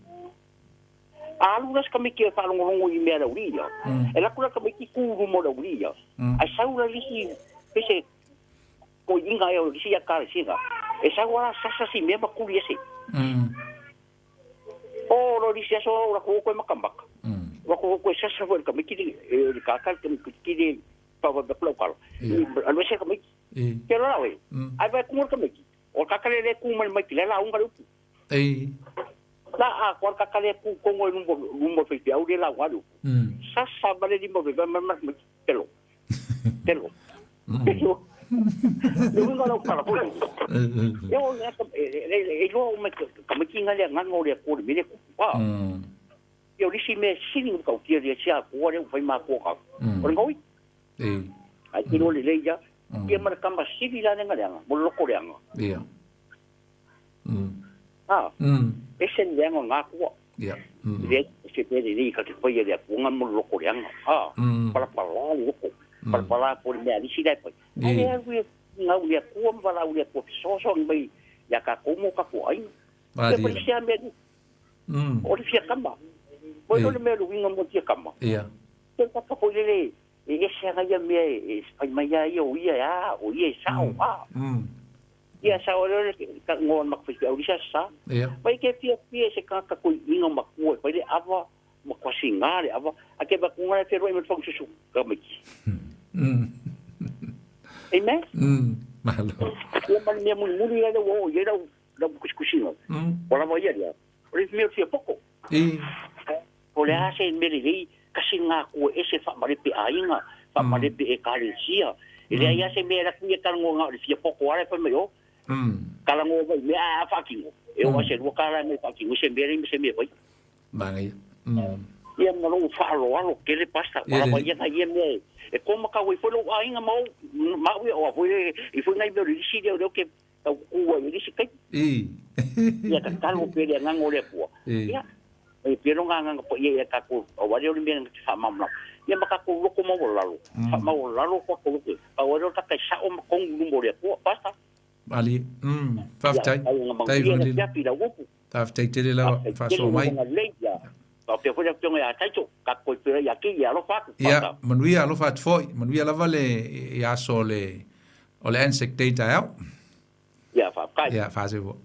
A alu la si tamaiti e faalogologo i mea a le aualii ia. E alu atu la le tamaiti tu i luma o le aualii ia. Ae sau la le isi pese toeaina ea o le isi ekalesia e sau lava sasa si mea ma tuli ese. O lo le isi aso o latou o toe makamaka. O latou o toe sasa foi i le tamaiti le le kaka le tamaiti le faavave atu lau tala. Alu ese le tamaiti. Ke loa la oe. Ae vaai atu mo le tamaiti. O le kaka lea lea e tu mai le maiti lea lauga le upu. La atoa le kaka lea tu tonu ai luma luma o le faifeau lea lauga le upu. Sasa ma le lima o le vae mai ma le tamaiti. Pelo. Pelo. Pelo. Le uiga o lau tala foi. E o le ata e iloa uma tamaiti nga le agaga o le Atua i le mea lea e tupu. A. Ia o le isi mea sili ona matautia ia se Atua lea ua fai matua ka. O le gaoi. Ai te iloa lelei ia. Ia ma le tama sili la le leaga, mo le loto leaga. Ia. A. Ese le leaga o na Atua. Ia. Le se mea lelei ka te faia e le Atua nga mo le loto leaga. A. Palapala le loto. Palapala po le mea a nisi la e fai. Ai le alu e gau i le Atua ma valaau i le Atua fesoasoani mai ia tatou ma o tatou aiga. Ia ma isi lava mea o le fia tama. Ua iloa le mea o le uiga mo le fia tama. Ia. Ia le foi lele e ese lava ia mea e fai mai lava ia o ia e a, o ia e sao a. Ia sao lea le igoa o le matou faifeau i le isi aso Sa. Mai ke fiafia i se tagata toeaina matua e fai le ava ma kuasiga le ava, ae ke vaai atu la e feloai ma le faususu tamaiti. Amen. Malo. Ia ma le mea mulimuli lea ua oo i ai lau lau tusitusiga, ua lava ia lea, o le mea o le fia poto. O le a se mea lelei, kasi lena atua ese faamalepe aiga, faamalepe ekalesia. E leai lava se mea e alu atu ia talanoa na o le fia poto lava la e fai mai o. Talanoa mai i mea ae a faatino, e oo lava i se $2 e mai faatino se mea lea ma se mea e faia. Manaia. Ia ma lou faaaloalo tele Pastor, ua lava ia nai ia mea e koma kau ai foi lou aiga ma ou, ma au ia, o a foi e foi nai mea o le lisi lea o lea ou te tau tutu ai i le isi taimi. Ia tatalo pea le agaga o le Atua. Ia, e pei lona agaga paia ia tatou, aua lea o le mea na te faamalamalama. Ia ma tatou loto maualalo, faamaualalo tatou loto, aua lea o le tagata e sao ma tonu i luma o le Atua. Pastor. Malie. Faafetai. Ia, ai ona manuia le afiafi i lau upu. Faafetai tele lava faasoa mai. Faapea foi le afioga ia Taito, tatou toe feiloai ia Kei, alofa atu. Ia, manuia, alofa atu foi. Manuia lava le i aso o le o le Anzac Day taeao. Ia, faafetai. Ia, faasefua.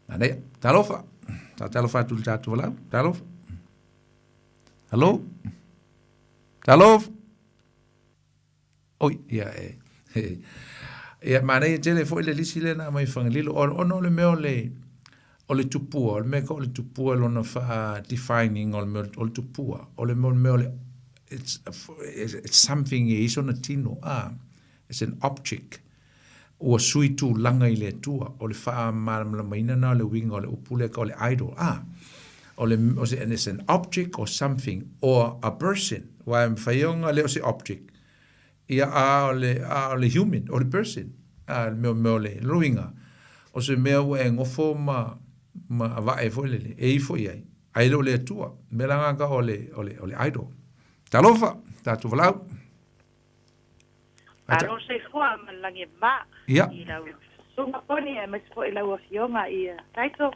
Manaia. Talofa. Talofa atu i le tatou valaau. Talofa. Hello. Talofa. Oi, ia e. Ia manaia tele foi le lisi lea na aumai Fagalilo ona o le mea o le o le tupua, o le mea ka o le tupua lona wha defining o le mea o le tupua, o le mea o le it's, it's something e iso na tino, ah, it's an object. Ua sui tulaga i le Atua, o le whaamalamalamaina na o le uiga o le upu lea ka o le idol, ah, o le, o se, and it's an object or something or a person, wa e mawhai o le o se object, ia a o le, a o le human, o le person, a le mea mea o le luiga, o se mea ua e gofo ma, ma avae foi lele, e ifo i ai, ai le o le Atua, mea la ngā ka o le, o le, o le idol. Talofa, tātou valaau. Alo soifua ma le lagi e mā. Ia. I lau susuga Poni aemaise foi lau afioga i Taito.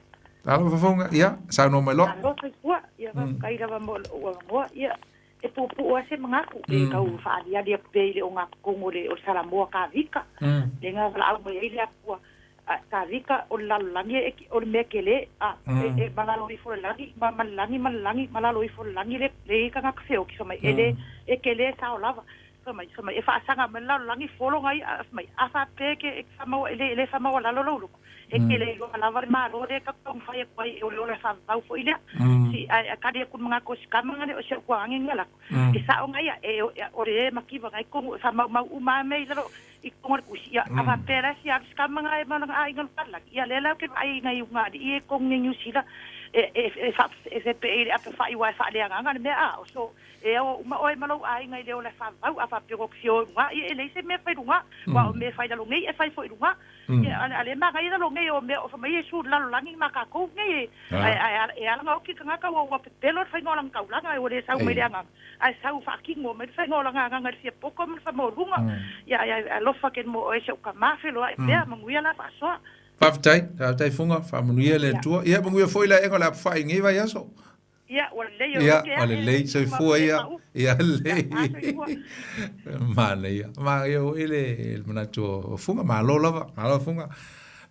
Alo fafoga, ia, saunoa mai loa. Alo soifua, ia faafetai lava mo lou avanoa. Ia, e puupuu lava se manatu e tau faaaliali atu pea i le ogatotonu o le Salamoa Kavika, lea na valaau mai ai le Atua Kavika o le lalolagi o le mea tele, a e malalo ifo le lagi ma le lagi ma le lagi, malalo ifo le lagi le i ai tagata feoti fai mai e le e tele e sao lava. Fai mai, fai mai, e faasaga mai le lalolagi folo ngai, fai mai, a faapea e ke e faamaua, e le, e le faamaualalo lou loto, e te le iloa lava le Malo lea e taumafai atu ai, o le ola faavavau foi lea. Si, ae a kali atu le manatu o si tama nga lea, o si au tuaagi nga lako, e sao ngai ia, e, o le e mativa ngai tonu, e faamaumau uma lava mea i lalo, i totonu o le tusi, ia, a faapea la e fia alu si tama nga e ma lona aiga i le lalolagi, ia lea la ou te vaai ai nai ulugalii ia i totonu nei Niu Sila, e, e, e, e, e fepee i le apafa'i aua e faaleagaga le mea, a, o so, E ao uma oe ma lou aiga i le ola e faavavau, a faapea ua fia o i luga, ia e leai se mea e fai i luga, aua o mea e fai i lalo nei e fai foi i luga. Ia, a le manaia i lalo nei o mea o fai mai Iesu i le lalolagi ma tatou nei e, ae, e ala ona oki le tagata ua, ua pepelo le faiga o lana taulaga, ua le sau mai le agaga, ae sau faatino mai le faiga o lana agaga i le fia poto ma le faamaualuga. Ia, ae alofa tele mo oe si ou tama, feloai pea, manuia la faasoa. Faafetai, faafetai Fuga, faamanuia le Atua. Ia manuia foi le aega o le apefai i lenei vaiaso. Ia, ua lelei o Ia, ua lelei, soifua ia. Ia, lelei. Manaia. Manaia foi le manatu o Fuga, malo lava, malo Fuga.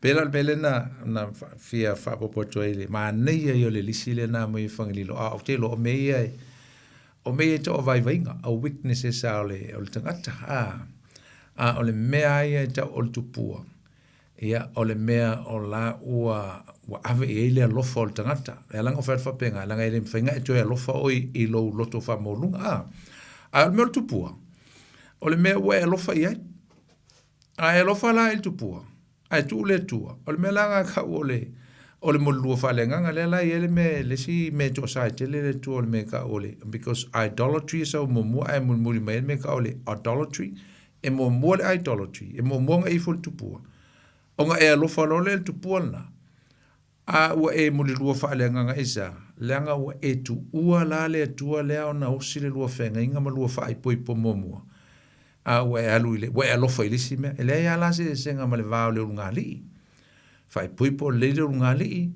Pei la o le mea lea na, na fia faaopoopo atu ai le manaia ia o le lisi lea na aumai e Fagalilo, a ou te iloa o mea ia e, o mea ia e tau o vaivaiga, o weaknesses a o le, o le tagata, a, a o le mea lava ia e tau o le tupua, Ia, o le mea o la ua, ua ave i ai le alofa o le tagata. E ala ona fai atu faapena, leaga e le mafai ona e toe alofa oe i lou loto faamaualuga, a. A o le mea o le tupua, O le mea ua e alofa i ai. A e alofa la i le tupua, ae tuu le Atua, o le mea la lena tau o le o le molilua faaleagaga lea la e i ai le mea le isi mea e toasa ai tele le Atua o le mea e tau o le because idolatry e sau muamua ae mulimuli mai ai le mea e tau o le idolatry. E muamua le idolatry, e muamua ona ifo le tupua, ona e alofa loa lea i le tupua lena, A ua e mulilua faaleagaga i sea, leaga ua e tuua la le Atua lea ona osi le lua feagaiga ma lua faaipoipo muamua, a ua e alu i le, ua e alofa i le isi mea. E leai lava la se eseesega ma le va o le ulugalii. Faaipoipo lelei le ulugalii,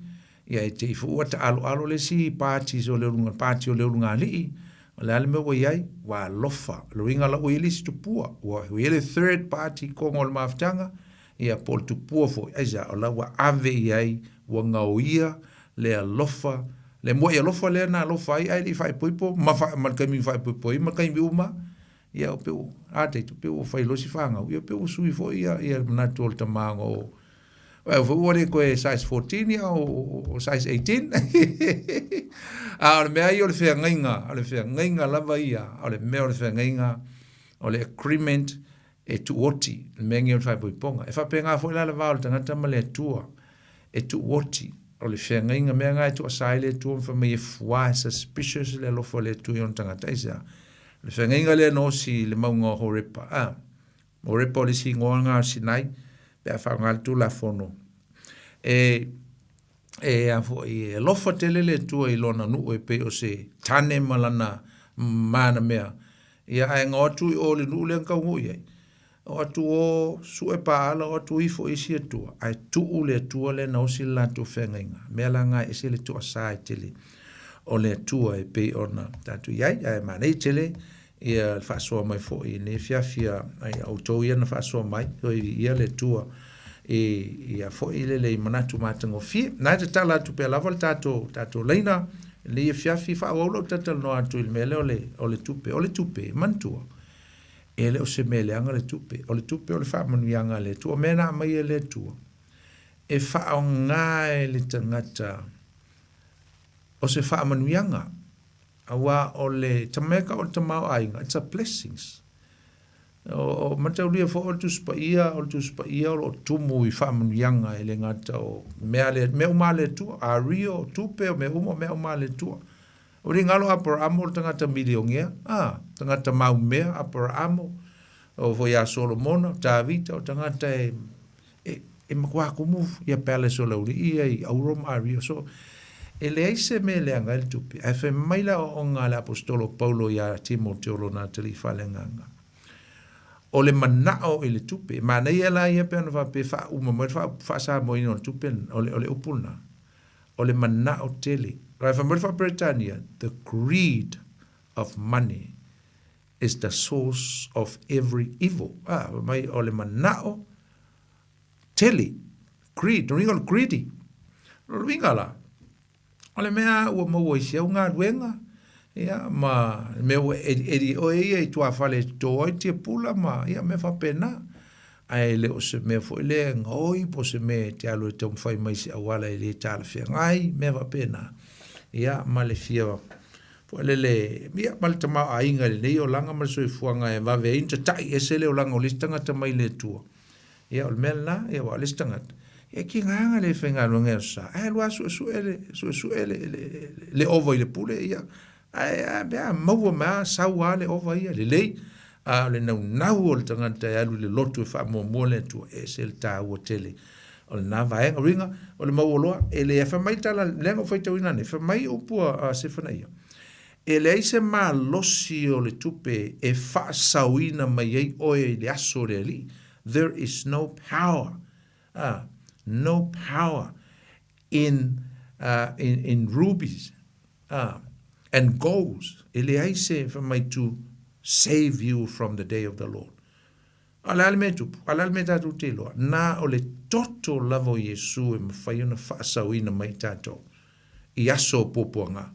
ia e te i foi ua taaloalo le isi parties o le uluga, party o le ulugalii, o le a le mea ua i ai? Ua alofa. O le uiga la ua i ai le isi tupua, ua i ai le third party i totonu o le mafutaga, ia po o le tupua foi, aisea, o la ua ave i ai, ua gaoia le alofa, le mua'i alofa lea na alofa ai ae le i faaipoipo ma, fa, ma le taimi na faaipoipo ai ma le taimi uma, ia o pe ua, a taito, pe ua fai loa si fanau, ia pe ua sui foi ia, ia le manatu o le tama ona o, Ai foi ua le toe size 14 ia o, o size 18. A o le mea ia o le feagaiga, o le feagaiga lava ia, o le mea o le feagaiga, o le agreement, e tuuoti le mea lenei o le faaipoipoga. E faapena foi la le va o le tagata ma le Atua, e tuuoti. O le feagaiga mea lena e toasa ai le Atua ma fai mai e fuā, e suspicious le alofa o le Atua i ona tagata. Aisea? O le feagaiga lea na osi i le mauga o Horepa, a, Horepa o le isi igoa lena o Sinai, pe a faaaoga le Tulafono. E, e a foi, e alofa tele le Atua i lona nuu e pei o se tane ma lana manamea. Ia ae na o atu i o i le nuu lea na taunuu i ai, o atu o sue paala, o atu ifo i isi atua, ae tuu le Atua lea na osi le latou feagaiga. Mea la na e ese le toasa e tele o le Atua e pei ona tatou i ai, ae manaia tele ia le faasoa mai foi i lenei afiafi ai a outou ia na faasoa mai, toe viia le Atua i ia foi lele i manatu matagofie. Na e tatala atu pea lava le tatou, tatou laina lenei afiafi, faaauau lou talatalanoa atu i le mea lea o le, o le tupe. O le tupe, manatua, e le o se mea leaga le tupe. O le tupe o le faamanuiaga a le Atua. O mea na aumai e le Atua, e faaaoga e le tagata o se faamanuiaga. Aua o le tameka o le tamaoaiga, it's a blessings. O, o mataulia foi o le Tusi Paia, o le Tusi Paia o lo o tumu i faamanuiaga e le gata o mea le, mea uma a le Atua, ario, o tupe, o mea uma, o mea uma a le Atua. O le galo Aperamo o le tagata milionea, a, tagata maumea Aperamo, o foi ia Solomona, Tavita, o tagata e, e, e matua kumu ia palace o le auli'i ia i auro ma ario. So, e leai se mea e leaga ai le tupe. Ae fai mai le aoaoga a le aposetolo Paulo iā Timoteo lona atalii faaleagaga, o le manao i le tupe. E manaia la ia pe ana faapea e faauma mai le faa-Samoaina o le tupe, o le, o le upu lena, o le manao tele. Ae fai mai le faa-Peretania, the greed of money is the source of every evil. Ah, fai mai o le manao tele, greed, lona uiga o le greedy. Lona uiga la, o le mea ua maua i si au galuega, ia, ma le mea ua ediedi oe ia i tuafale e toto ai tiapula ma, ia, mea faapena. Ae le o se mea foi lea e gaoi po o se mea e te alu e taumafai mai i se auala e le talafeagai, mea faapena. Ia, ma le fia foi lele, ia, ma le tamaoaiga i lenei olaga ma le soifuaga e vave ai ona tata'i ese le olaga o le isi tagata mai le Atua. Ia, o le mea lena, ia, aua o le isi tagata, ia e tigaga le faigaluega i aso Sa, ae alu lava suesue le, suesue le, le, le ova i le pule, ia, ae a pe a maua mai lava, sau lava le ova ia, lelei, a o le naunau o le tagata e alu i le lotu e faamuamua le Atua, e ese le taua tele o lena vaega. O uiga, o le mauoloa, e le fai mai tala, lea na ou faitauina nei, fai mai upu a Sefanaia, e leai se malosi o le tupe e faasaoina mai ai oe i le aso o le Alii. There is no power, no power in, in, in rubies and golds. E leai se fai mai to save you from the day of the Lord. A o le a le mea e tupu? A o le a le mea tatou te iloa? Na o le toto lava o Iesu e mafai ona faasaoina mai tatou i aso o puapuaga.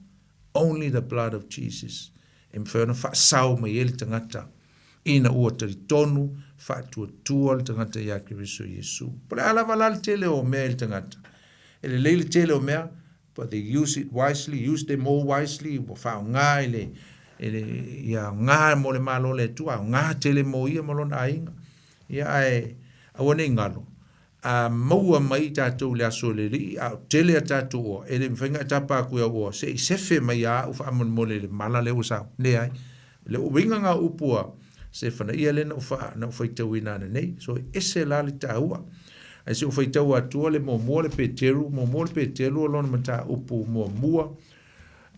Only the blood of Jesus e mafai ona faasao mai ai le tagata ina ua talitonu faatuatua le tagata iā Keriso Iesu. Po o le a lava la le tele o mea i le tagata? E lelei le tele o mea, but they use it wisely, use them all wisely, ua faaaoga i le E le, ia aoga mo le Malo o le Atua, aoga tele mo ia ma lona aiga. Ia ae aua ne i galo, a maua mai tatou i le aso o le Alii, a o tele a tatou oa, e le mafai ona e tapa atu i au oa, se i sefe mai ia au faamolemole i le mala lea ua sau. Leai. O le uiga na o upu a Sefanaia lea na ou fa, na ou faitauina ananei. So e ese la le taua. Ae se i ou faitau atua le muamua le Peteru, muamua le Peteru o lona mataupu muamua,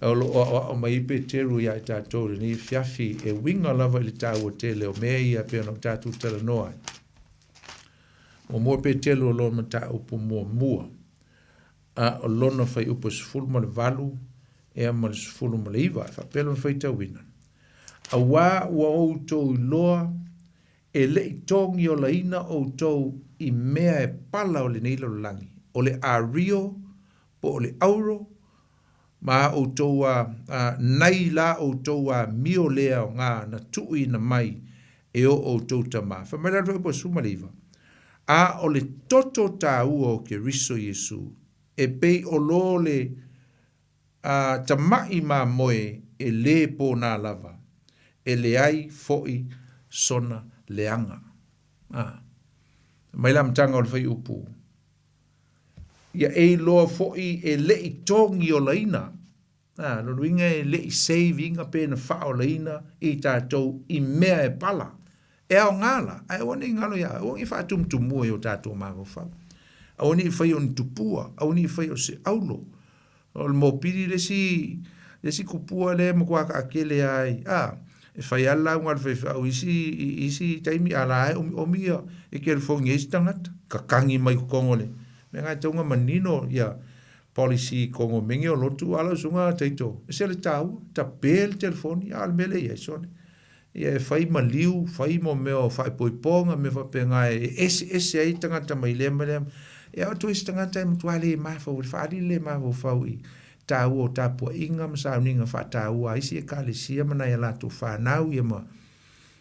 o lo o aoao mai ai Peteru ia i tatou i lenei afiafi e uiga lava i le taua tele o mea ia e pei ona tatou talanoa ai. Muamua Peteru o lona mataupu muamua, a o lona fuaiupu e 18 ea ma le 19, e faapea lona faitauina, Auā ua outou iloa e le i togiolaina outou i mea e pala o lenei lalolagi, o le ario po o le auro, ma a outou a, a, nai la outou amio lea aoga na tuuina mai e o outou tamā. Fai mai la le fuaiupu 19, A o le toto taua o Keriso Iesu, e pei o lo le a, tama'i mamoe e lē pōnā lava, e leai fo'i sona leaga. A. Fai mai le amataga o le fuaiupu, Ia e iloa foʻi e leʻi togiolaina, a, lona uiga e leʻi save ina pe na faaolaina i tatou i mea e pala. E aoga la, ae aua ne i galo ia oe, aua ne i faatumutumua i o tatou mafaufau. Aua ne i faia o ni tupua, aua ne i faia o se aulo. O le mopili le isi, le isi kupua lea e matua taatele ai, a, e fai lava le lauga a le faifeau i isi, i isi taimi, a la e omiomi ia e telefoni ai isi tagata, tatagi mai totonu o le mea lena e tatau ona manino ia policy i totonu o mea nei o lotu, a lau susuga Taito, e ese le taua, tape le telefoni, a o le mea lea e i ai, sole, ia e fai maliu, fai mo mea o faaipoipoga, mea faapena e eseese ai tagata mai lea ma lea. Ia o atu isi tagata e matua le mafaufau, le faaali le mafaufau i taua o tapuaiga ma sauniga faataua a isi ekalesia ma nai a latou fanau ia ma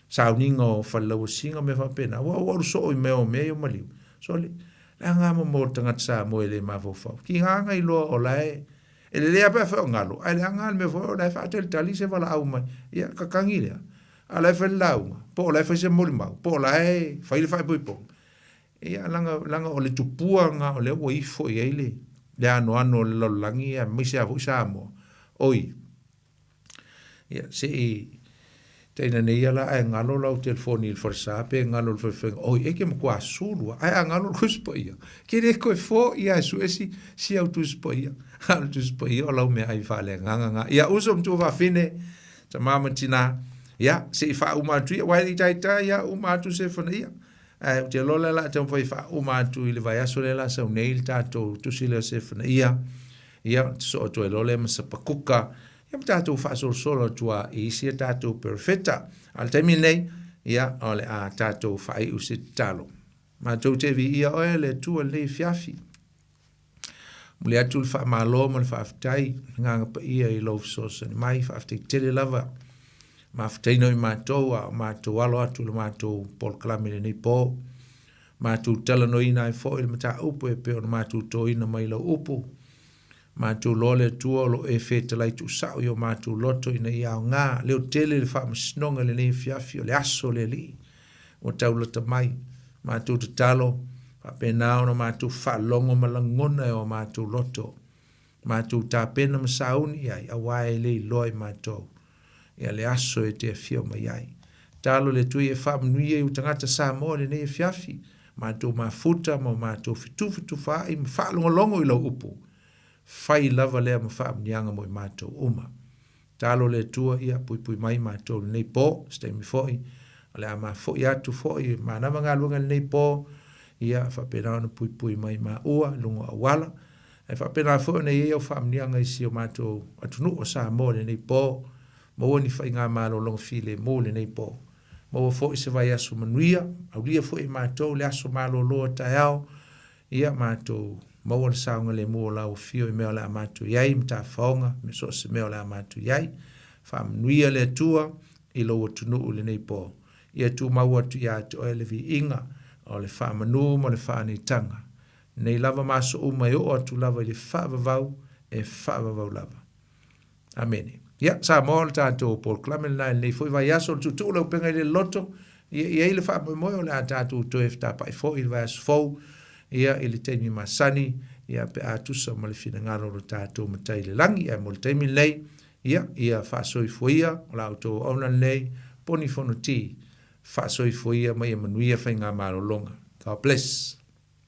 sauniga o falelauasiga mea faapena. Ua ua alu soo i mea o mea ia o maliu. Sole, leaga mo mo tagata Samoa e le mafaufau. Tiga na iloa o la e E lelei lava pe afai o galo, ae leaga lava le mea foi o la e faatalitali se valaau mai, ia tatagi lea, a o la e fai le lauga, po o la e fai se molimau, po o la e fai le faaipoipoga. Ia, leaga, leaga o le tupua lena o lea ua ifo i ai le, le anoano o le lalolagi, aemaise lava foi Samoa. Oi, Ia, se i taina nei ia la ae galo lau telefoni i le falesa pe galo i le falefaiga, oi, e ke matua sulu lava, ae a galo le Tusi Paia, ke le toe fo'i lava e sue si, si au Tusi Paia. A o le Tusi Paia o lau meaai faaleagaga na. Ia, uso ma tuafafine, tamā ma tinā, ia, se i faauma atu ia, aua e le i taitai ia uma atu Sefanaia. Ae ou te iloa o lea o le a taumafai e faauma atu i le vaiaso lea o le a sau nei le tatou tusi lea o Sefanaia. Ia, sosoo atu ai loa lea ma Sapakuka, ia ma tatou faasolosolo atu lava i isi a tatou perofeta. A o le taimi lenei, ia, o le a tatou faaiu se tatalo. Matou te viia oe le Atua i lenei afiafi. Momoli atu le faamalo ma le faafetai, le agaga paia i lou fesoasoani mai, faafetai tele lava. Mafutaina o i matou a o matou alo atu i le matou polokalame i lenei po. Matou talanoaina ai foi le mataupu e pei ona matou toina mai lau upu. Matou loa le Atua o lo o e fetalai tuusao i o matou loto ina ia aoga leo tele le faamasinoga i lenei afiafi o le aso o le Alii ua taulata mai. Matou tatalo faapena ona matou faalogo ma lagona e o matou loto. Matou tapena ma sauni i ai, auā e le iloa i matou ia le aso e te afio mai ai. Talo le Atua ia e faamanuia i ou tagata Samoa i lenei afiafi, matou mafuta ma o matou fetufetufaai ma faalogologo i lau upu. Fai lava lea ma faamanuiaga mo i matou uma. Talo le Atua ia puipui mai matou i lenei po, se taimi foi o le a mafo'i atu foi e manava galuega i lenei po, ia faapena ona puipui mai maua i luga o auala, Ae faapena foi ona i ai au faamanuiaga i si o matou atunuu o Samoa i lenei po, maua ni faigamalologa filemu i lenei po. Maua foi se vaiaso manuia, aulia foi e matou le aso malolo o taeao, ia matou maua le saogalemu o lau afio i mea o le a matou i ai, matafaoga me so o se mea o le a matou i ai. Faamanuia le Atua i lou atunuu i lenei po. Ia tumau atu ia te oe le viiga o le faamanu ma le faanitaga. Nei lava ma aso uma e oo atu lava i le faavavau e faavavau lava. Amene. Ia, Samoa o le tatou polokalame lena i lenei foi vaiaso, o le tuutuu le upega i le loto, ia, i ai le faamoemoe o le a tatou toe fetapai foi i le vaiaso fou, ia, i le taimi masani, ia, pe a tusa ma le finagalo o lo tatou Matai i le lagi. Ae mo le taimi lenei, ia, ia faasoifua ia o la outou auauna lenei, Poni Fonoti, faasoifua ia ma ia manuia faigamalologa. God bless.